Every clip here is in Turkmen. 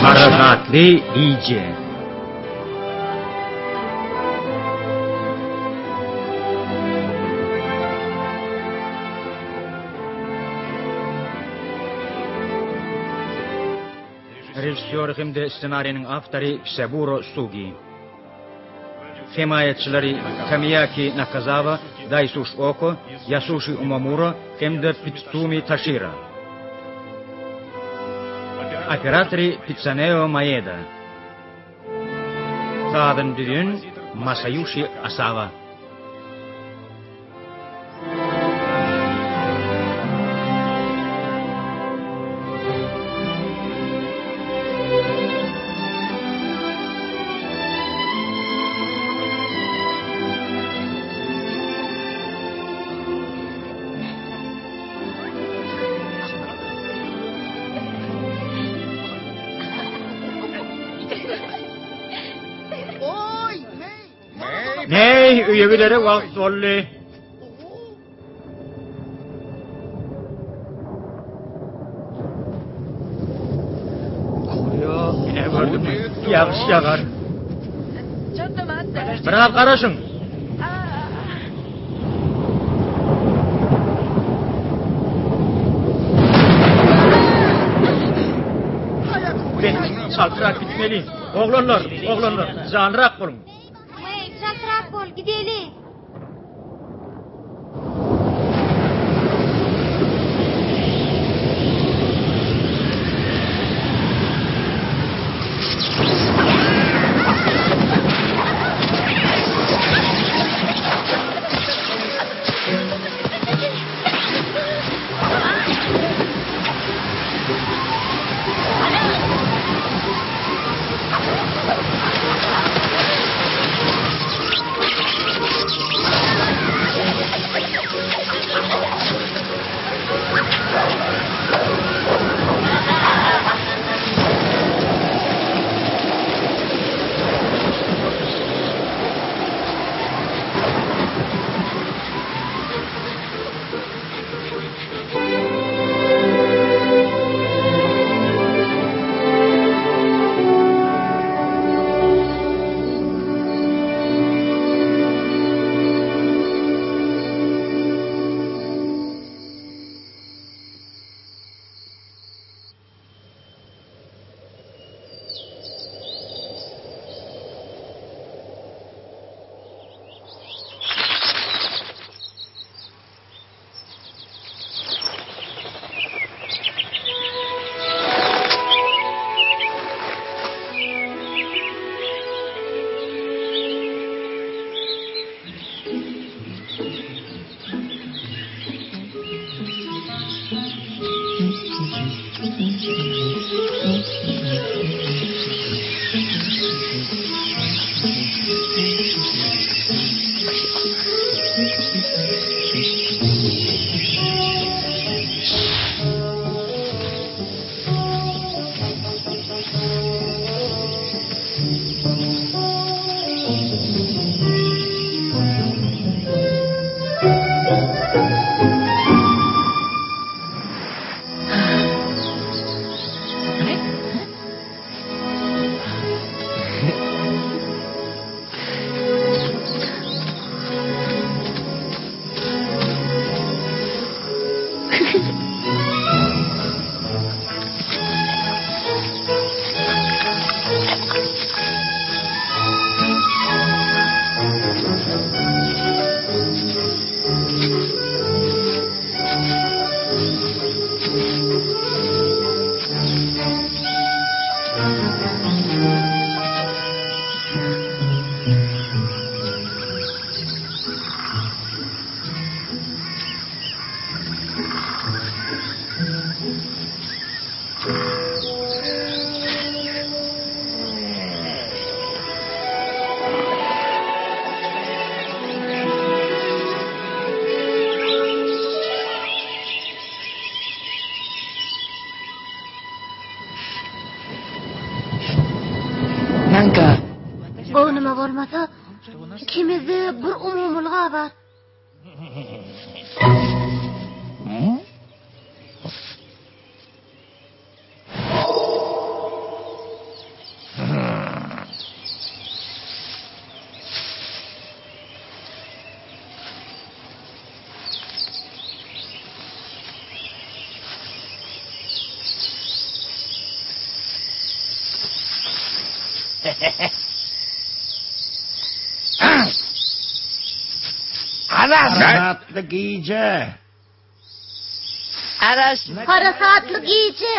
Harasatly gije. Režissýory hem-de ssenariniň awtory Kisaburo Sugi. Hemaýatçylary Tomiýaki Nakazawa, Daýsuş Oko, Ýasuşi Umamura hem-de Pitsumi Taşira. Operatory Pitsaneo Maeda. Sazyny düzen Masaýuşi Asawa. Meý, öýe gidere wagt boldy. Ine gördüňmi? Ýagyş ýagar. Biraz garaşyň. Çaltrak gitmeli. Oglanlar, oglanlar, janrak boluň. Meý, çaltrak bol, gideli. Göwnüme bolmasa, ikimizde bir umumylyga bar. Harasatly gije. Harasatly gije.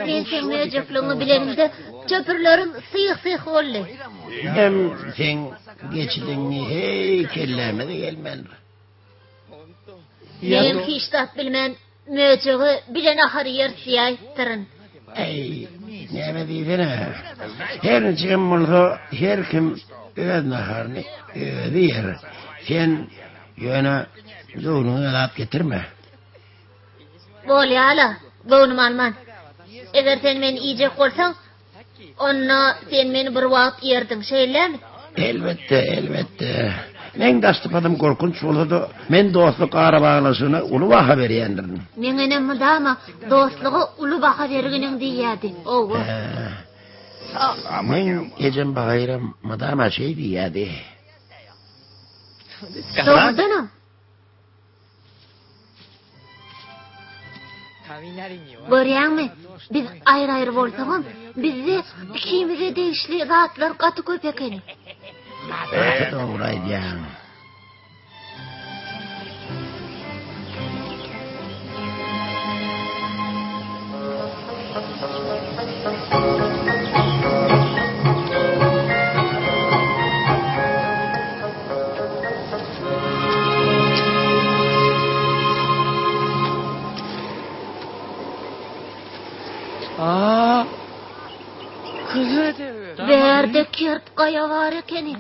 Men seň möjekligiňi bilenimde çöpürlerim syh-syh boldy. Hem seň geçidiňi heý kelläme-de gelmändir. Men hiç zat bilmän möjegi bile nahar ýeris diýäýipdirin. Äý, näme diýsene. Her niçigem bolsa her kim öz naharyny özi ýer. Sen ýöne göwnüňe zat getirme. Bolýa-la, göwnüm alman. Eger sen meni iýjek bolsaň, Onda sen meni bir wagt ýerdiň, şeýlemi? Elbetde, elbetde. Meň daş sypatym gorkunç bolsa-da, men dostluk arabaglanyşygyna uly baha berýändirin. Meň enem mydama dostluga uly baha berginiň diýýärdi. Owa. Meň ejem bagyram mydama şeý diýýärdi. Dogrudanam. Görýäňmi, biz aýry-aýry bolsagam, bizde ikimize degişli zatlar gaty köp ekeni. Gaty dogry aýdýaň. Bärde kert gaýa bar ekeni.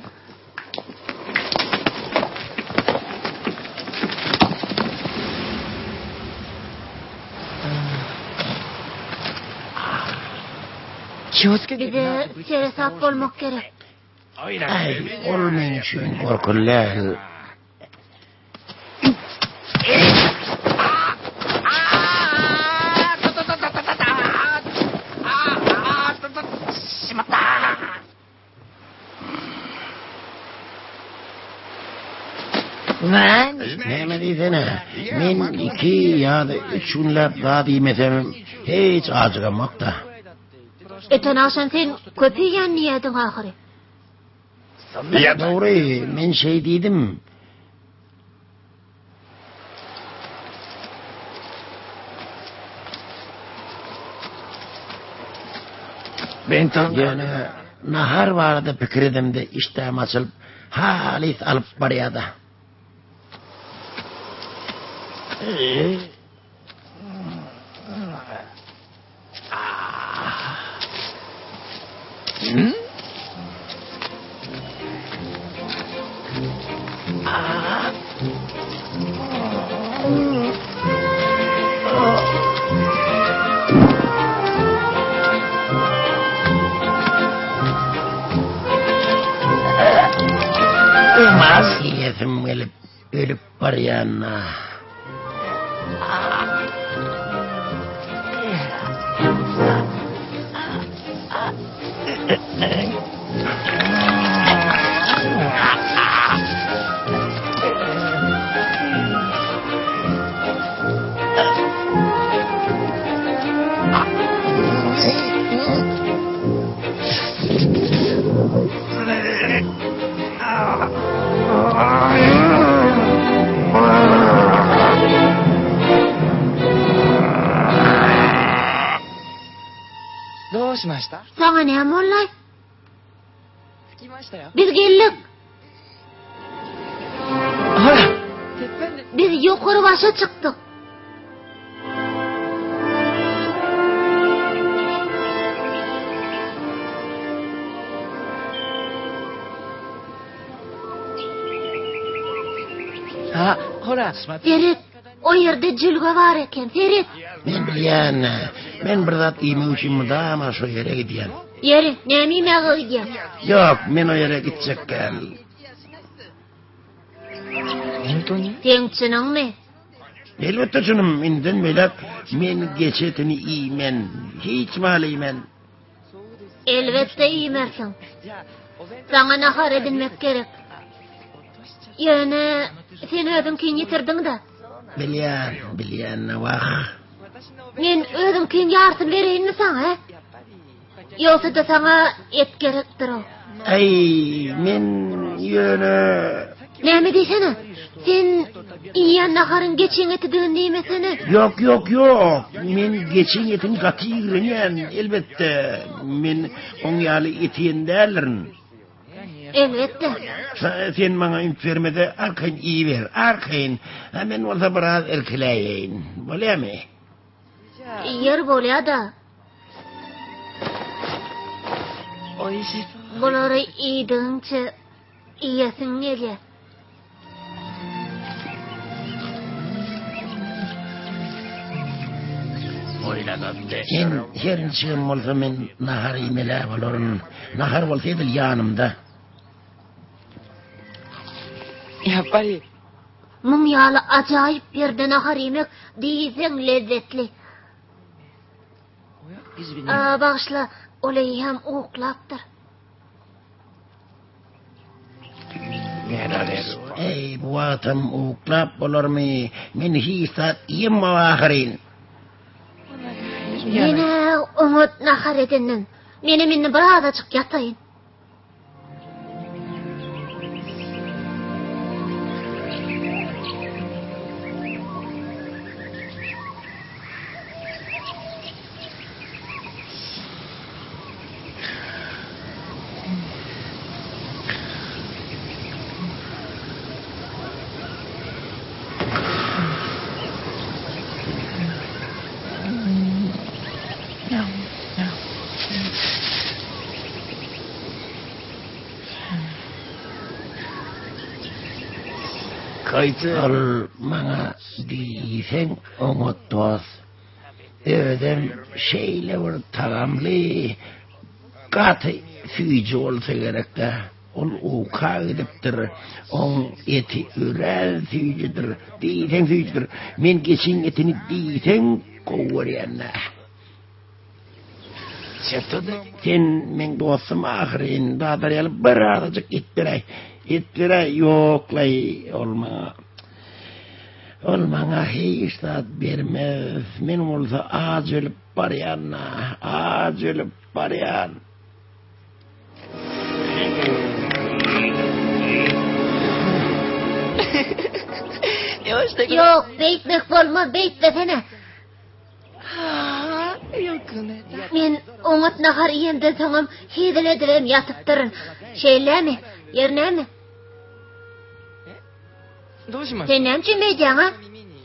Bize seresap bolmak gerek. Aý, ol meň üçin gorkuly däl. Näme diýsene, men iki ýa-da üç günläp zat iýmesemem, hiç ajygamok-da. Öten agşam sen köp iýen diýýärdiň ahyry. Dogry, men şeý diýdim. Ýöne nahar barada pikir edemde işdäm açylyp, halys alyp barýar-da. Iýesim gelip, ölüp barýan-a. Saňa näme boldy? Biz geldik. Biz ýokary başa çykdyk. Seret, o ýerde jülge bar eken, seret. Men bilýän, men bir zat iýmek üçin mydama şo ýere gidýän. Ýeri, näme iýmäge gidýäň? Ýok, men o ýere gitjek däl. Seň çynyňmy? Elbetde çynym, indiden beýläk men geçi etini iýmen, hiç mahal iýmen. Elbetde iýmersiň. Saňa nahar edinmek gerek. Ýöne sen özüňkini ýitirdiň-de. Bilýän, bilýän, wah. Men özüňkiň ýarsyny bereýinmi saňa, hä? Ýogsa-da saňa et gerekdir-ow. Äý, men ýöne... Näme diýsene? Sen iýýän naharyň geçiň etidigini diýmesene. Ýok, ýok, ýok. Men geçiň etini gaty ýigrenýän, elbetde. Men oň ýaly et iýen däldirin. Elbetde. Sen maňa üns berme-de, arkaýyn iýiber, arkaýyn. A men bolsa biraz irkiläýeýin. Bolýamy? Ýer bolýa-da. Bulary iýdigiňçe iýesiň gelýär. Sen her niçigem bolsa men nahar iýmel-ä bolaryn. Nahar bolsa edil ýanymda. Muň ýaly ajaýyp ýerde nahar iýmek diýseň lezzetli. A, bagyşla, ol eýýäm uklapdyr. Eý, bu wagtam uklap bolarmy? Men hiç zat iýemok ahyryn. Men-ä oňat nahar edindim. Menem indi birazajyk ýataýyn. Ol maňa diýseň oňat dost. Özem şeýle bir tagamly, gaty süýji bolsa gerek-dä. Ol uka gidipdir. Oň eti örän süýjüdir, diýseň süýjüdir. Men geçiň etini diýseň gowy görýän-dä. Sen meň dostum ahyryn, dadar ýaly bir azajyk et beräý. Et beräý, ýok-laý, ol maňa. Ol maňa hiç zat bermez. Men bolsa aç ölüp barýan-da, aç ölüp barýan. Ýok, beýtmek bolmaz, beýtmesene. Men oňat nahar iýemden soňam hezil edibem ýatypdyryn. Şeýlemi? Ýer näme? Sen näme üçin beýdýäň, a?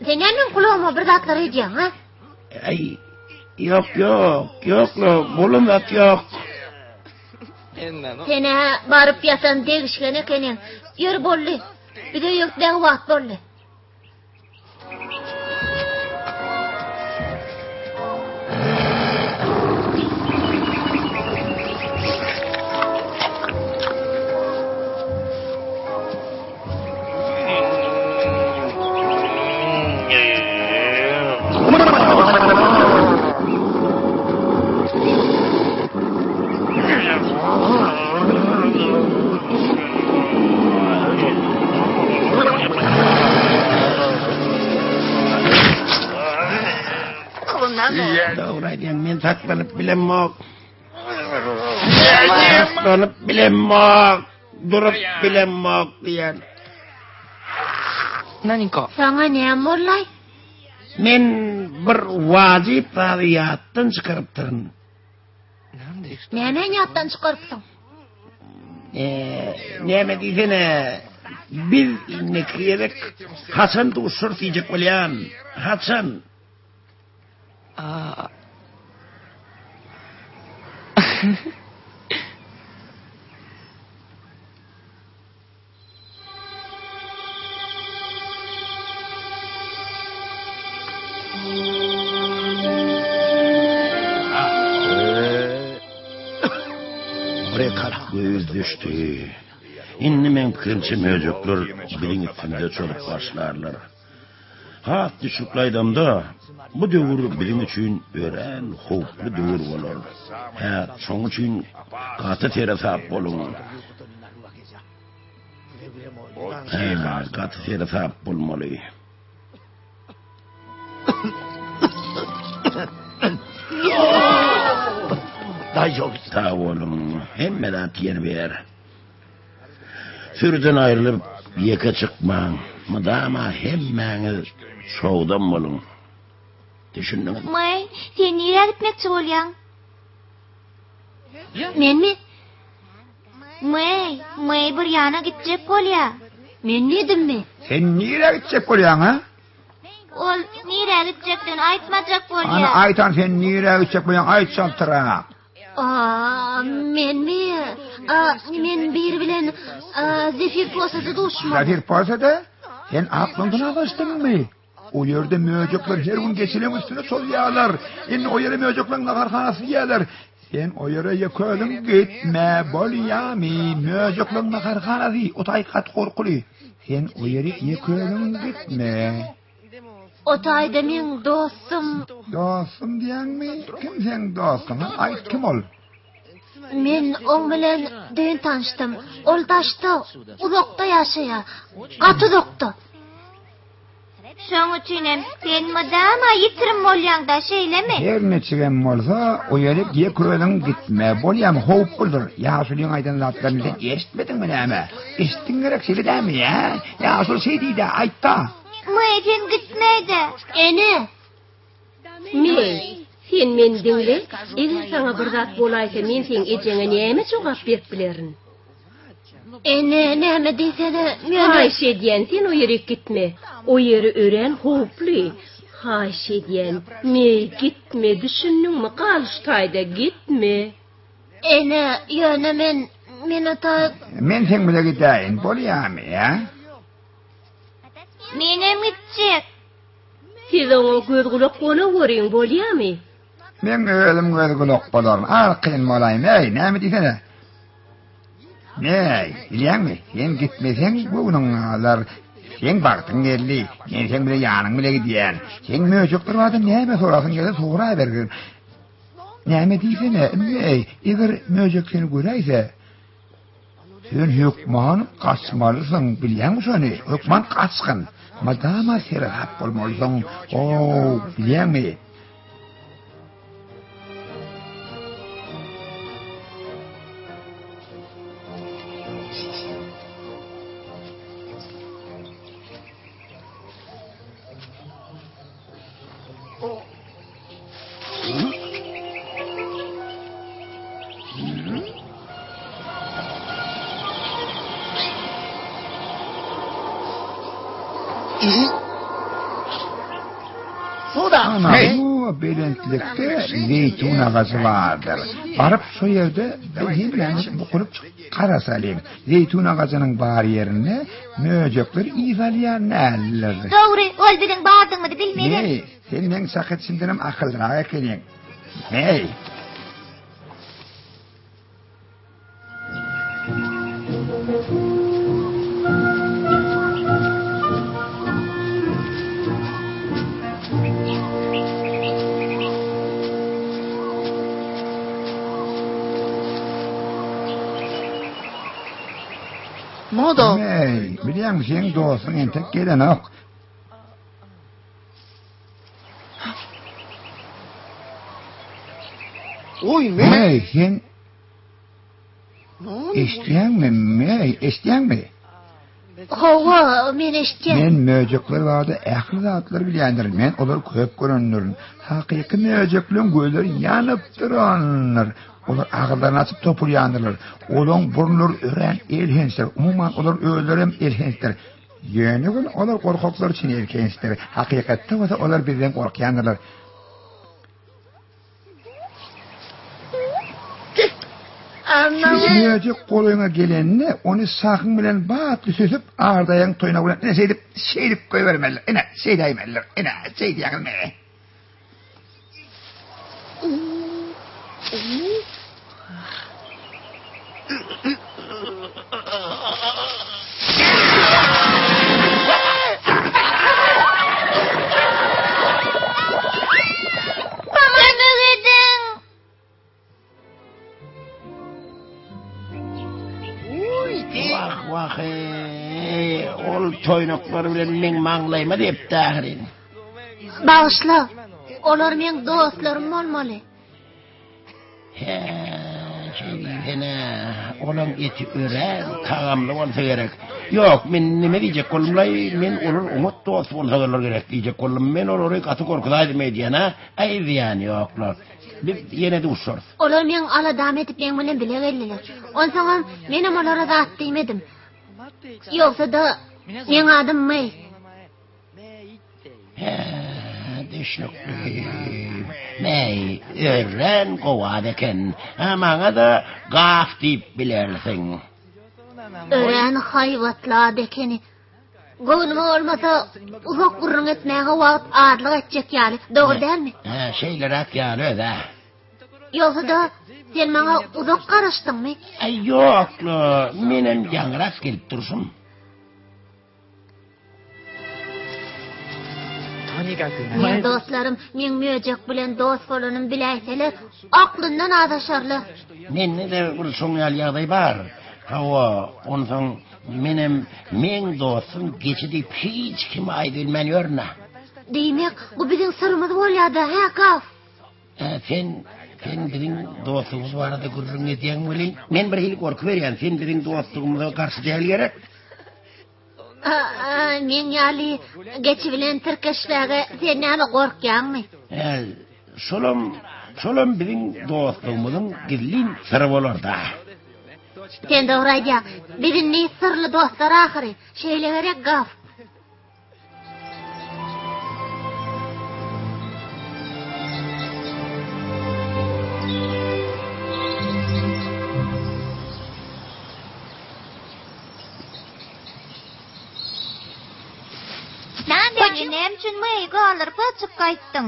Sen näme meň gulagyma bir zatlar edýäň, a? Aý, ýok, ýok, ýok-la, bolan zat ýok. Sen-ä baryp ýatan degişgen ekeniň. Ýör boldy. Bize öýe gitmäge wagt boldy. Dogry aýdýaň, men saklanyp bilemok. Saklanyp bilemok, durup bilemok diýen. Saňa näme boldy? Men bir wajyp zady ýatdan çykarypdyryn. Nämäni ýatdan çykarypsyň? Eee, näme diýsene, biz indiki gezek haçan duşarys diýjek bolýan, haçan? Güýz düşdi. Indi meň pikirimçe möjekler biziň üstümize çozup başlarlar. Has düşnükli aýdamda, bu döwür biziň üçin örän howply döwür bolar. Hä, şoň üçin gaty seresap boluň. Hä, gaty seresap bolmaly. Sag boluň, hemme zat ýerbe-ýer. Sürüden aýrylyp, ýeke çykmaň. Mydama hemmäňiz çogdam boluň. Düşündiňizmi? Maý, sen nirä gitmekçi bolýaň? Menmi? Maý, Maý bir ýana gitjek bolýa. Men diýdimmi? Sen nirä gitjek bolýaň, ha? Ol nirä gitjekdigini aýtmajak bolýa. Ana, aýtan sen nirä gitjek bolýaň, aýt çaltrak. Aa, menmi? Aa, men biri bilen aa, Zefir Posada duşmaly. Zefir Posada? Sen aklyňdan azaşdyňmy? O ýerde möjekler her gün geçilen üstüne çozýarlar. Indi o ýere möjekleriň naharhanasy diýýärler. Sen o ýere ýeke özüň gitme, bolýamy? Möjekleriň naharhanasy, o taý gaty gorkuly. Sen o ýere ýeke özüň gitme. O taýda meň dostum. Dostum diýýäňmi? Kim seň dostuň? Aýt, kim ol? Men oň bilen düýn tanyşdym. Ol daşda, uzakda ýaşaýar. Gaty uzakda. Şoň üçinem sen mydama ýitirim bolýaň-da, şeýlemi? Her niçigem bolsa, o ýere ýeke özüň gitme. Bolýamy, howpludyr. Ýaşulyň aýdan zatlaryny sen eşitmediňmi näme? Eşitdiň gerek, şeýle dälmi, ýa? Ýaşuly şeý diýdi, aýt-da. Meý, sen gitme-de. Ene! Meý, sen meni diňle, eger saňa bir zat bolaýsa, men seň ejeňe näme jogap berip bilerin? Ene, näme diýsene, ýöne... Haýyş edýän, sen o ýerik gitme. O ýeri örän howply. Haýyş edýän, Meý, gitme, düşündiňmi, gal şu taýda, gitme. Ene, ýöne men, men o taý... Men seň bile gidäýin, bolýamy, ýa? Menem gitjek. Siz oňa göz-gulak bolaweriň, bolýamy? Meň özüm göz-gulak bolaryn, arkaýyn bolaý, Meý, näme diýsene? Meý, bilýäňmi, sen gitmeseň göwnüň galar. Seň bagtyň geldi, men seň bile ýanyň bile gidýän. Seň möjekler barada näme sorasyň gelse sorabergin. Näme diýsene, Meý, eger möjek seni göräýse, sen hökman gaçmalysyň, bilýäňmi şony? Hökman gaçgyn. Mydama seresap bolmalysyň. How, bilýäňmi? Ana, bu belentlikde zeýtun agajy bardyr. Baryp şo ýerde biz hemmämiz bukulyp garasalyň. Zeýtun agajynyň bar ýerinde möjekler yz alýan däldir. Dogry, ol biziň bardygymyzy bilmez. Meý, sen meň çak etişimdenem akyllyrak ekeniň. Meý. Modo. Meý, bilýäňmi, seň dostuň entek gelenok. Oý, meý. Meý, sen Eşitýäňmi, Meý, eşitýäňmi? Hawa, men eşitýän. Men möjekler barada ähli zatlary bilýändirin. Men olary köp görendirin. Hakyky möjekleriň gözleri ýanyp durandyr. Olar agyzlaryny açyp topulýandyrlar. Olaryň burunlary örän elhençdir. Umuman, olar özleri hem elhençdir. Ýöne gün olar gorkaklar üçin elhençdir. Hakykatda bolsa olar bizden gorkýandyrlar. Möjek golaýyňa gelende, ony şahyň bilen batly süsüp, ardaýagyň toýnagy bilen ine şeýdip, şeýdip goýbermelidir. Ine, şeýdäýmelidir. Ine, şeýdýäňizmi? Toýnaklary bilen meň maňlaýyma depdi ahyryn. Bagyşla, olar meň dostlarym bolmaly. Hä, şeý diýsene, olaň eti örän tagamly bolsa gerek. Ýok, men neme diýjek boldum-laý, men olar oňat dost bolsalar gerek diýjek boldum. Men olary gaty gorkuzaýdym öýdýän-ä. Aý, zyýany ýok-la. Biz ýene duşarys. Olar meň aladamy edip meň bilen bile geldiler. Onsoňam menem olara zat diýmedim. Ýogsa-da meň adym Meý. Hä, düşnükli. Meý, örän gowy at eken. Ha, maňa-da Gaf diýip bilersiň. Örän haýbatly at ekeni. Göwnüme bolmasa, uzak gürrüň etmäge wagt azlyk etjek ýaly, dogry dälmi? Hä, şeýleräk ýaly öz-ä. Ýogsa-da, sen maňa uzak garaşdyňmy? Aý, ýok-la, menem ýaňyrak gelip durşum. Meň dostlarym meň möjek bilen dost bolanymy biläýseler, aklyndan azaşarlar. Mende-de bir şoň ýaly ýagdaý bar. Hawa, onsoň menem meň dostum geçi diýip hiç kime aýdybilmän ýörün-ä. Diýmek, bu biziň syrymyz bolýar-da, hä, Gaf? Hä, sen, sen biziň dostlugymyz barada gürrüň edýäň welin, men bir hili gorkuberýän, sen biziň dostlugymyza garşy däl gerek? Meň ýaly geçi bilen tirkeşmäge sen näme gorkýaňmy? Hä, şolam, şolam biziň dostlugymyzyň gizlin syry bolar-da. Sen dogry aýdýaň. Biz indi syrly dostlar ahyry. Şeýle gerek, Gaf? Näme üçin Meýi galdyryp gaçyp gaýtdyň?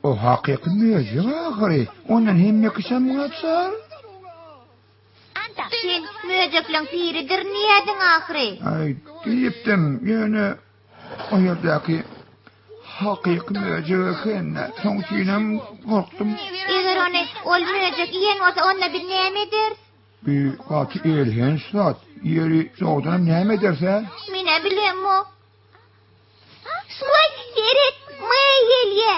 O hakyky möjek ahyry. Ondan hemme kişem gaçar. Sen möjekleň piridirin diýýädiň ahyry. Aý, diýipdim, ýöne o ýerdäki hakyky möjek eken-dä. Şoň üçinem gorkdum. Eger ony ol möjek iýen bolsa, onda biz näme ederis? Bu gaty elhenç zat. Ýeri, dogrudanam näme ederis-ä? Men-ä bilemok. Waý, seret, Meý gelýä.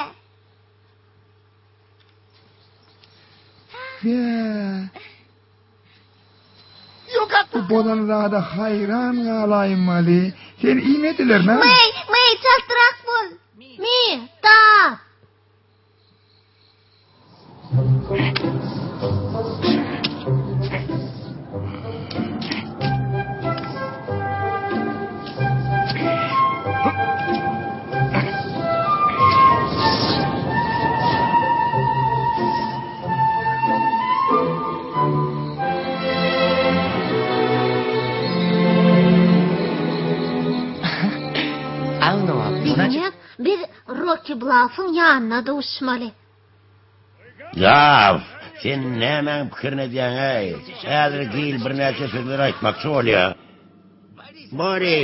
Bu bolan zada haýran galaýmaly. Seni iýmedilermi? Meý, meý, çaltrak bol. Mi, ta. Diýmek, biz Rocky Bluffyň ýanyna duşmaly. Gaw, sen nämäň pikirini edýäň-äý? Häzir Gil birnäçe sözler aýtmakçy bolýar. Bori,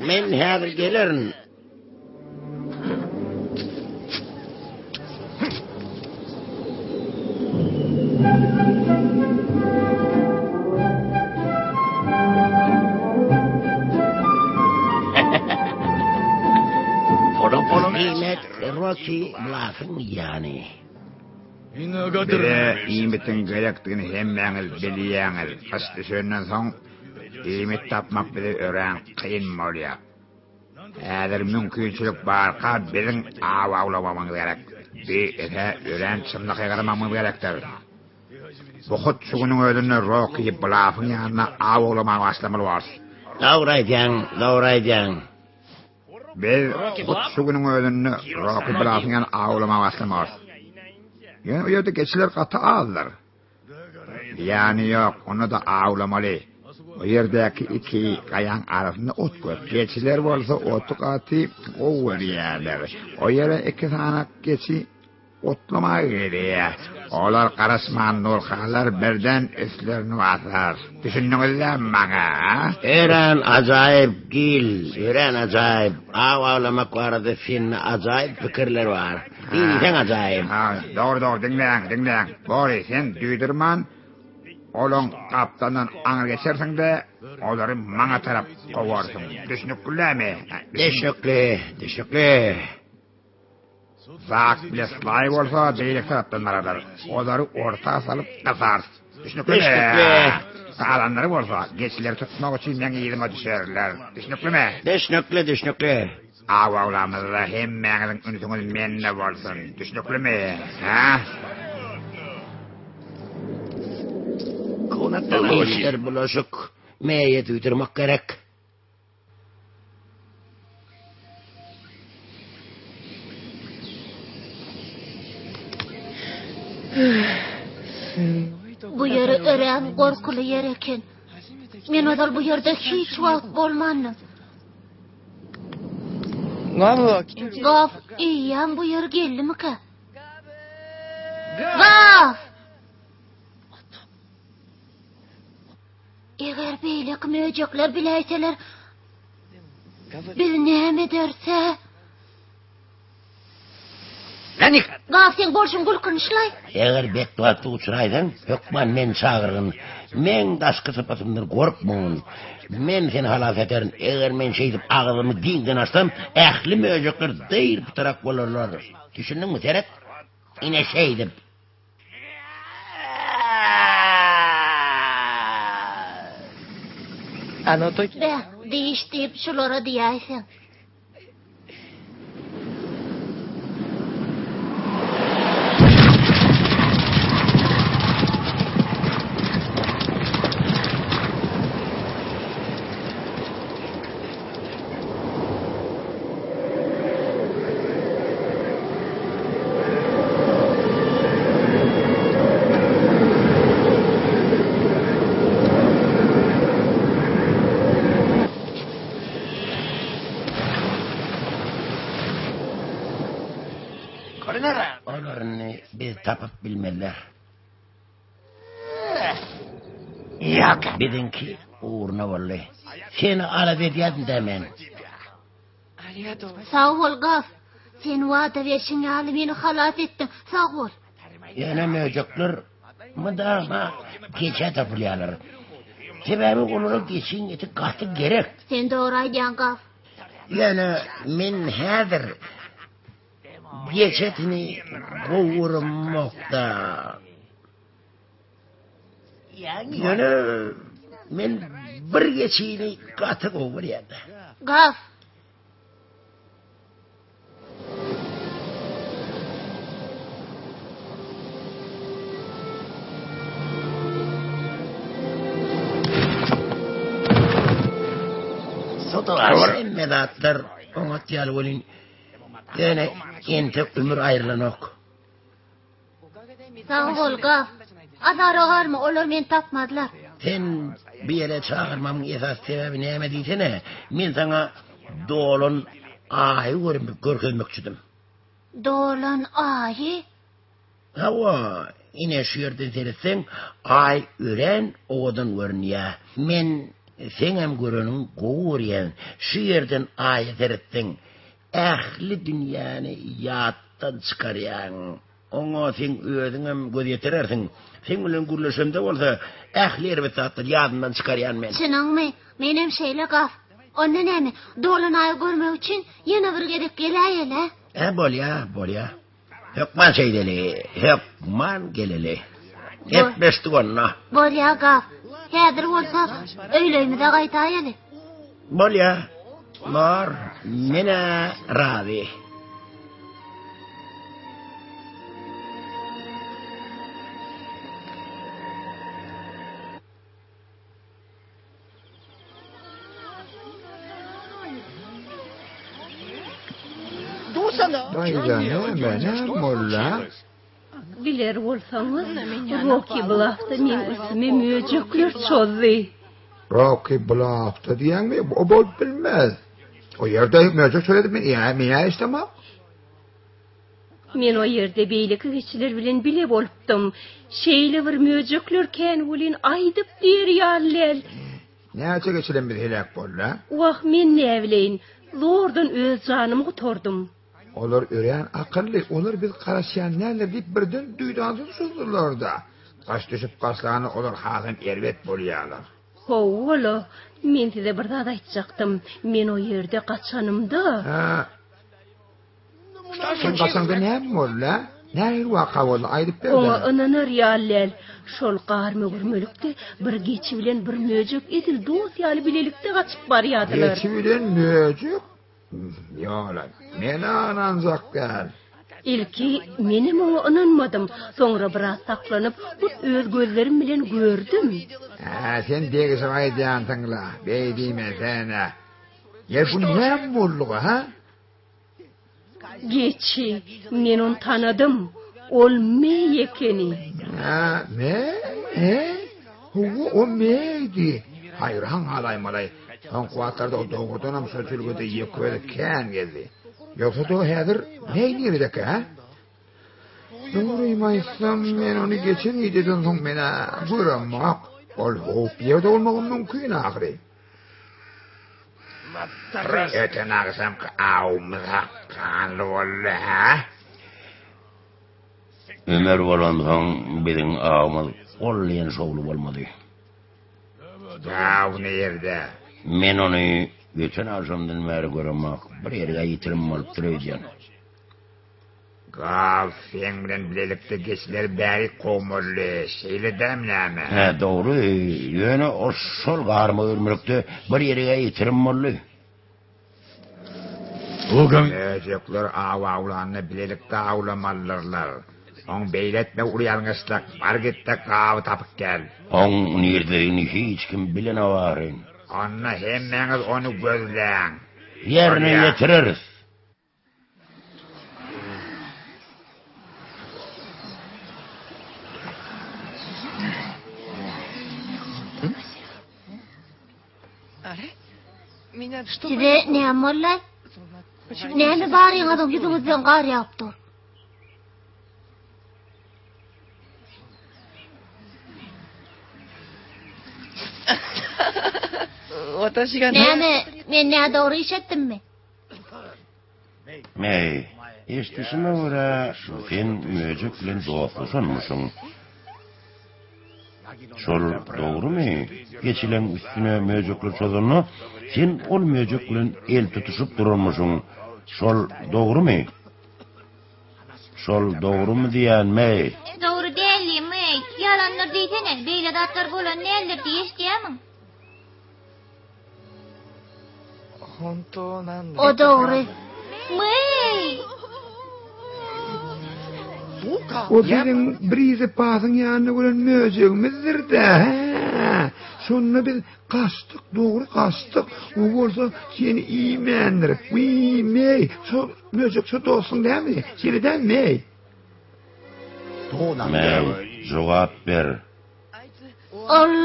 men häzir gelerin. Diýmek, Rocky Bluffyň ýany. Bize iýmitiň gerekdigini hemmäňiz bilýäňiz. Gyş düşenden soň, iýmit tapmak bize örän kyn bolýar. Häzir mümkinçilik barka biziň aw awlamagymyz gerek. Bi ese örän çynlakaý garamagymyz gerekdir. Bu hut şu günüň özünde Roki Blafyň ýanyna aw awlamaga başlamaly borus. Dogry aýdýaň, dogry aýdýaň. Biz hut şu günüň özünde Roki Blafyň ýanyna aw awlamaga başlamarys. Ýöne o ýerde geçiler gaty azdyr. Zyýany ýok, onda-da awlamaly. O ýerdäki iki gaýaň arasynda ot köp. Geçiler bolsa oty gaty gowy görýärler. O ýere iki sany geçi otlamaga gelýär. Olar garaşman durkalar birden üstlerini basar. Düşündiňizmi maňa, a? Örän ajaýyp, Gil, örän ajaýyp. Aw awlamak barada sende ajaýyp pikirler bar. Diýseň ajaýyp. Ha, dogry, dogry, diňläň, diňläň. Bori, sen duýdurman. Olaň gapdalyndan aňry geçersiň-de, olary maňa tarap kowarsyň. Düşnüklilämi? Düşnükli, düşnükli. Zak bile Slaý bolsa beýleki tarapdan bararlar. Olary orta salyp gysarys. Düşnüklimi? Düşnükli. Galanlary bolsa geçileri tutmak üçin meň yzyma düşerler. Düşnüklimi? Düşnükli, düşnükli. Aw awlamyzda hemmäňiziň ünsüňiz mende bolsun. Düşnüklimi? Hä? Işler bulaşyk. Meýe duýdurmak gerek. Bu ýeri örän gorkuly ýer eken. Men ozal bu ýerde hiç wagt bolmandym. Gaf eýýäm bu ýere geldimikä? Gaf! Eger beýleki möjekler biläýseler, biz näme ederis-ä? Gaf, seň bolşuň gülkünçlaý. Eger betbagtlyk uçraýsaň, hökman meni çagyrgyn. Meň daşky sypatymdan gorkmagyn. Men seni halas ederin. Eger men şeýdip agzymy giňden açsam, ähli möjekler dyr-pytrak bolarlar. Düşündiňmi, seret? Ine şeýdip. Beh, diş diýip şulara diýäýseň. Olar indi bizi tapyp bilmezler. Biziňki ugruna boldy. Seni alada edýärdim-dä men. Sag bol, Gaf. Sen wada berşiň ýaly meni halas etdiň. Sag bol. Ýöne möjekler mydama geçä tapylýarlar. Sebäbi olara geçiň eti gaty gerek. Sen dogry aýdýaň, Gaf. Ýöne men häzir geçi etini gowurmokda. Ýöne men bir geçini gaty gowy görýän. Gaf. Hemme zatlar oňat ýaly welin, ýöne entek ömür aýrylanok. Sag bol, Gaf. Azara galma, olar meni tapmazlar. Sen bu ýere çagyrmamyň esasy sebäbi näme diýsene, men saňa dolan Aýy görkezmekçidim. Dolan Aýy? Hawa, ine şu ýerden seretseň, Aý örän owadan görünýär. Men seňem göreniňi gowy görýän. Şu ýerden Aýa seretseň, Ähli dünýäni ýatdan çykarýaň. Oňa seň özüňem göz ýetirersiň. Seň bilen gürleşemde bolsa, ähli erbet zatlary ýadymdan çykarýan men. Çynyňmy? Menem şeýle, Gaf. Onda näme, dolan aýy görmek üçin ýene bir gezek geläýeli-ä? Hä, bolýa, bolýa. Hökman şeýdeli, hökman geleli. Gepleşdik onda. Bolýa, Gaf. Häzir bolsa öýlerimize gaýtaýaly. Bolýa. Bar, men-ä razy. Daýza näme, näme boldy? Biler bolsaňyz, Rocky Blafda meň üstüme möjekler çozdy. Rocky Blafda diýýäňmi? O bolup bilmez. O ýerde möjek çözedi, men men eşidemok. Men o ýerde beýleki geçiler bilen bile bolupdym. Şeýle bir möjekler kän welin aýdyp diýer ýaly däl. Näçe geçilenimiz heläk boldy? Wah, men näbileýin. Zordan öz janymy gutardym. Olar örän akylly, olar biz garaşýan däldir diýip birden duýdansyz çozdular-da. Gyş düşüp başlanda olar hasam erbet bolýarlar. Hawa-la, men size bir zat aýtjakdym. Men o ýerde gaçanymda. Hä? Sen gaçaňda näme boldy, hä? Nähili waka boldy, aýdyp ber-dä. Oňa ynanar ýaly däl. Şol garma-gürmelikde bir geçi bilen bir möjek edil dost ýaly bilelikde gaçyp barýardylar. Geçi bilen möjek? Ýola, men-ä ynanjak däl. Ilki menem oňa ynanmadym. Soňra biraz saklanyp, hut öz gözlerim bilen gördüm. Hä, sen degişip aýdýansyň-la, beý diýmesene. Ýer, bu näme boldugy, hä? Geçi, men ony tanadym. Ol Meý ekeni. Hä, Meý? Hä? Hawa, o Meýdi. Haýran galaýmaly. Soňky wagtlarda o dogrudanam şol jülgede ýeke özi kän gezdi. Ýogsa-da häzir Meý niredekä, hä? Dogrymy aýtsam, men ony geçen gijeden soň men-ä göremok. Ol howply ýerde bolmagam mümkin ahyry. Öten agşamky awumyz hakganly boldy, hä? Ömer bolansoň biziň awumyz ol diýen şowly bolmady. Aw nirde? Men ony geçen agşamdan bäri göremok. Bir ýerge ýitirim bolupdyr öýdýän. Gaw seň bilen bilelikde geçileri bärik kowmaly, şeýle dämi näme? Hä, dogry, ýöne o şol garma örmekde bir ýerige ýitirim boldy. Möjekler aw awlanda bilelikde awlamalydyrlar. Oň beýle etmegi uly ýalňyşlyk, bar git-de gawy tapyp gel. Oň nirdedigini hiç kim bilenok ahyryn. Onda hemmäňiz ony gözläň. Ýerine ýetireris. Size näme boldy? Näme baryňyzyň ýüzüňizden gar ýagyp dur? Näme, men nädogry iş etdimmi? Meý, eşidişime görä, sen möjek bilen dostlaşanmyşyň. Şol dogrumy? Geçileň üstüne möjekler çozanda, sen ol möjek bilen el tutuşyp duranmyşyň. Şol dogrumy? Şol dogrumy diýýän, Meý? Dogry däldi, Meý. Ýalandyr diýsene. Beýle zatlar bolan däldir diý, eşidýärmiň? O dogry. Meý! O biziň Brize pasyň ýanynda gören möjegimizdir-dä, hä? Şonda biz gaçdyk, dogry gaçdyk. O bolsa seni iýmändir. Wiý, Meý, şo möjek şo dostuň dälmi? Şeýle dälmi, Meý? Meý, jogap ber. Ol,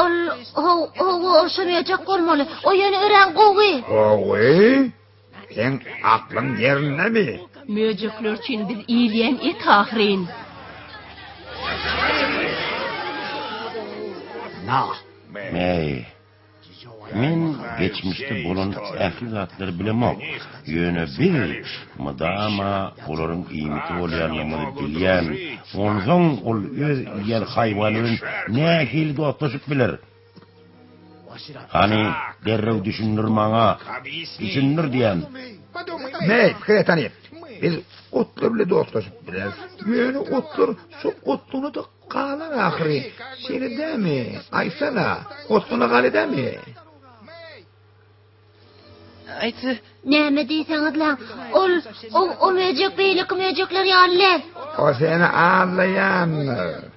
ol, how, hawa, ol şo möjek bolmaly. O ýöne örän gowy. Gowy? Seň aklyň ýerindemi? Möjekler üçin biz iýilýän et ahyryn. Meý, Men geçmişde bolan ähli zatlary bilemok, ýöne biz mydama olaryň iýmiti bolýanlygymyzy bilýän, onsoň ol öz iýen haýwany bilen nähili dostlaşyp biler? Hany, derrew düşündir maňa, düşündir diýýän. Meý, pikir et hany, biz otlar bilen dostlaşyp bileris, ýöne otlar şo otlugyna-da Galar ahyry, şeýle dämi? Aýtsana, otguna galy dämi? Näme diýseňizläň, ol, o, o möjek beýleki möjekler ýaly däl. O seni aldaýandyr.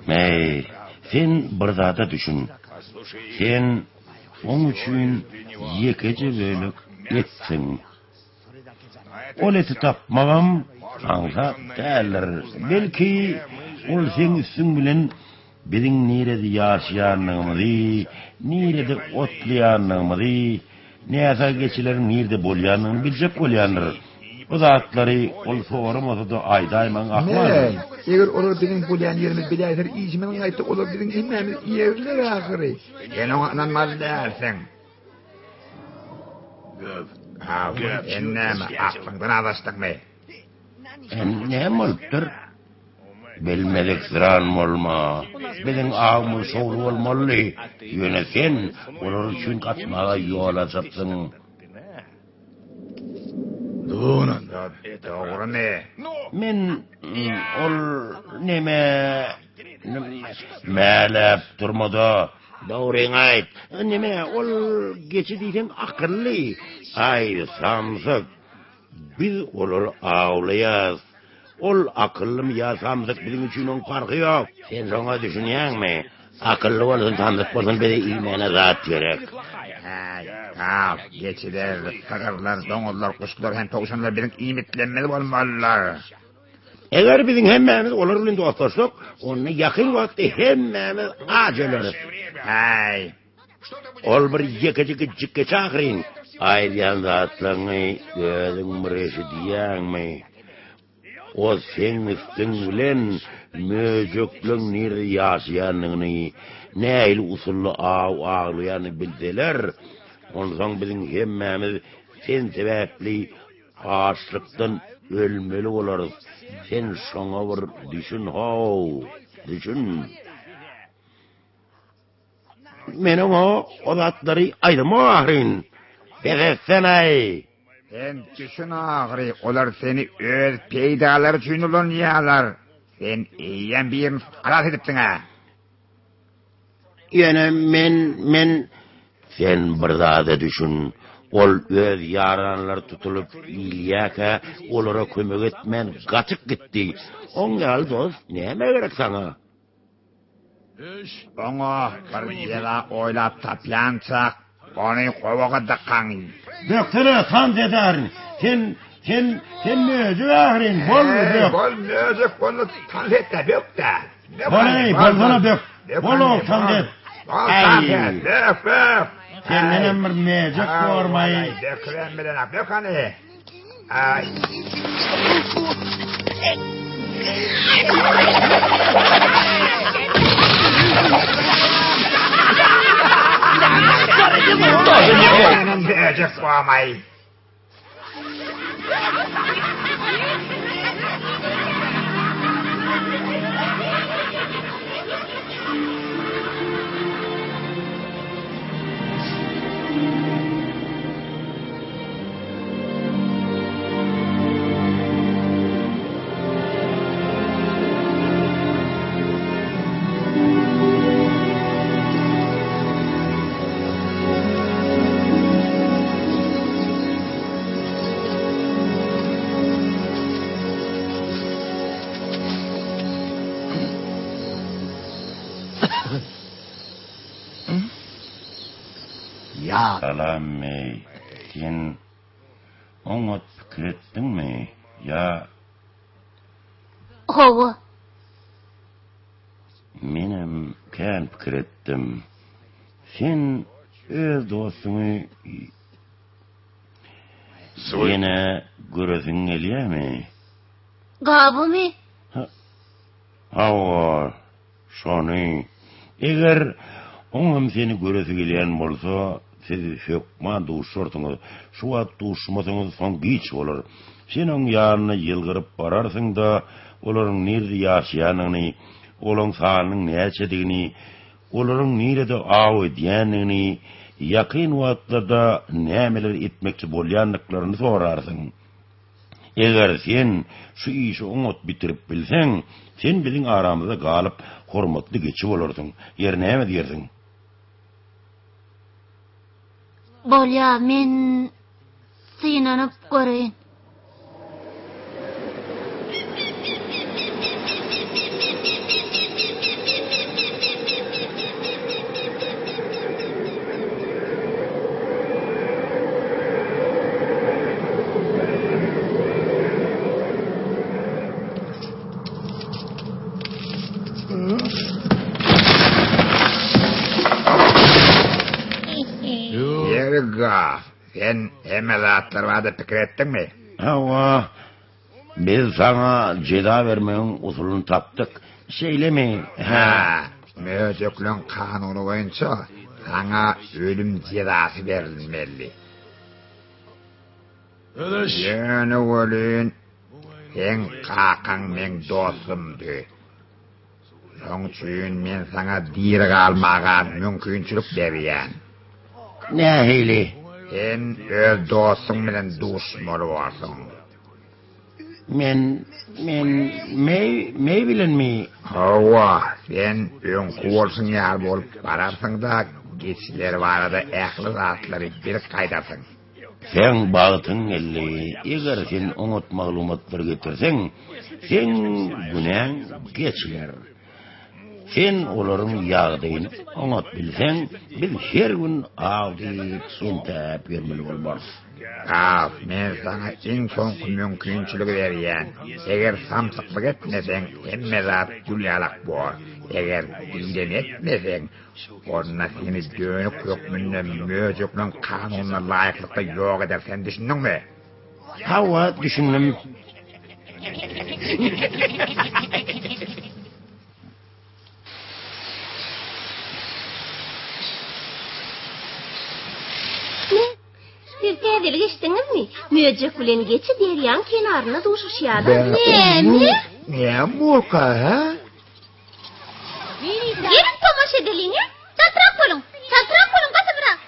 Meý, sen bir zada düşün. Sen oň üçin ýekeje bölek etsiň. Ol eti tapmagam aňsat däldir. Belki, ol seň üstüň bilen biziň nirede ýaşaýandygymyzy, nirede otlaýandygymyzy, näsag geçileriň nirede bolýandygyny biljek bolýandyr. Bu zatlary ol soramasa-da aýdaýmagyň ahmal. Meý, eger olar biziň bolýan ýerimizi biläýseler, işimiziň gaýtdy, olar biziň hemmämizi iýerler ahyry. Sen oňa ynanmaly dälsiň. Haw, sen näme, aklyňdan azaşdyňmy? Näme bolupdyr? Bilmediksiran bolma. Biziň awymyz şowly bolmalydy. Ýöne sen olar üçin gaçmaga ýol açypsyň. Dogrumy? Men ol neme mäläp durmada. Dogryňy aýt. Neme ol geçi diýseň akylly. Aý, samsyk. Biz olary awlaýas. Ol akyllymy ýa samsyk biziň üçin oň parhy ýok. Sen şoňa düşünýäňmi? Akylly bolsun, samsyk bolsun bize iýmäne zat gerek. Häý, gaw, geçiler, sygyrlar, doňuzlar, guşlar hem towşanlar biziň iýmitlenmeli bolmalylar. Eger biziň hemmämiz olar bilen dostlaşsak, onda ýakyn wagtda hemmämiz aç öleris. Häý, Ol bir ýekeje gijjik geçi ahyryn. Aýdýan zatlaryňy özüň bir eşidýäňmi? O seň üstüň bilen möjekleň nirede ýaşaýanyny, nähili usulda aw awlaýanyny bilseler, onsoň biziň hemmämiz sen sebäpli açlykdan ölmeli bolarys. Sen şoňa bir düşün how, düşün. Men oňa o zatlary aýdamok ahyryn. Bes etsene-aý! Sen düşün ahyry, olar seni öz peýdalary üçin ulanýarlar. Sen eýýäm birini halas edipsiň-ä. Ýöne men, men... Sen bir zada düşün, ol öz ýaranlary tutulyp iýilýärkä, olara kömek etmän gaçyp gitdi. Oň ýaly dost nämä gerek saňa? Oňa bir jeza oýlap tapýançak, ony gowaga dykaň. Böksene, tans ederin. Sen, sen, sen möjek ahyryn, bol, bök. Bol, möjek, bol, tans et-de, bök-de. Bol-eý, bolsana, bök. Bol-ow, tans et. Bol, tans et, bök, bök. Sendenem bir möjek bormaý. Bökübem bilenok, bök hany. Aý. Möjek bolmaý. Ýa. Salam-eý, sen oňat pikir etdiňmi ýa? Hawa. Menem kän pikir etdim. Sen öz dostuňy ýene göresiň gelýärmi? Gabymy? Hawa, şony. Eger oňam seni göresi gelýän bolsa, siz hökman duşarsyňyz. Şu wagt duşmasaňyz, soň giç bolar. Sen oň ýanyna ýylgyryp bararsyň-da, olaryň nirede ýaşaýanyny, olaň sanynyň näçedigini, olaryň nirede aw edýändigini, ýakyn wagtlarda nämeler etmekçi bolýandyklaryny sorarsyň. Eger sen şu işi oňat bitirip bilseň, sen biziň aramyzda galyp, hormatly geçi bolarsyň. Ýeri näme diýersiň? Bolýa, men synanyp göreýin. Ýeri Gaf, sen hemme zatlar barada pikir etdiňmi? Hawa, Biz saňa jeza bermegiň usulyny tapdyk. Şeýlemi? Hä, möjekleň kanuny boýunça saňa ölüm jezasy berilmeli. Ýöne welin, seň kakaň meň dostumdy. Şoň üçin men saňa diri galmaga mümkinçilik berýän. Nähili? Sen öz dostuň bilen duşmaly borsuň. Men, men Meý, Meý bilenmi? Hawa, sen öňki bolşuň ýaly bolup bararsyň-da, geçiler barada ähli zatlary bilip gaýdarsyň. Seň bagtyň geldi, eger sen oňat maglumatlar getirseň, seň günäň geçiler. Sen olaryň ýagdaýyny oňat bilseň, biz her gün aw diýip entäp ýörmeli bolmarys. Gaw, men saňa iň soňky mümkinçiligi berýän. Eger samsyklyk etmeseň, hemme zat gül ýalak bor. Eger diýleni etmeseň, onda seni dönük hökmünde möjekleň kanunyna laýyklykda ýok ederis, sen düşündiňmi? Hawa, düşündim. Siz täzelik eşitdiňizmi? Möjek bilen geçi derýaň kenarynda duşuşýarlar. Näme? Näme bolka, hä? Geliň tomaşa edeliň, hä? Çaltrak boluň! Çaltrak boluň, gatybrak!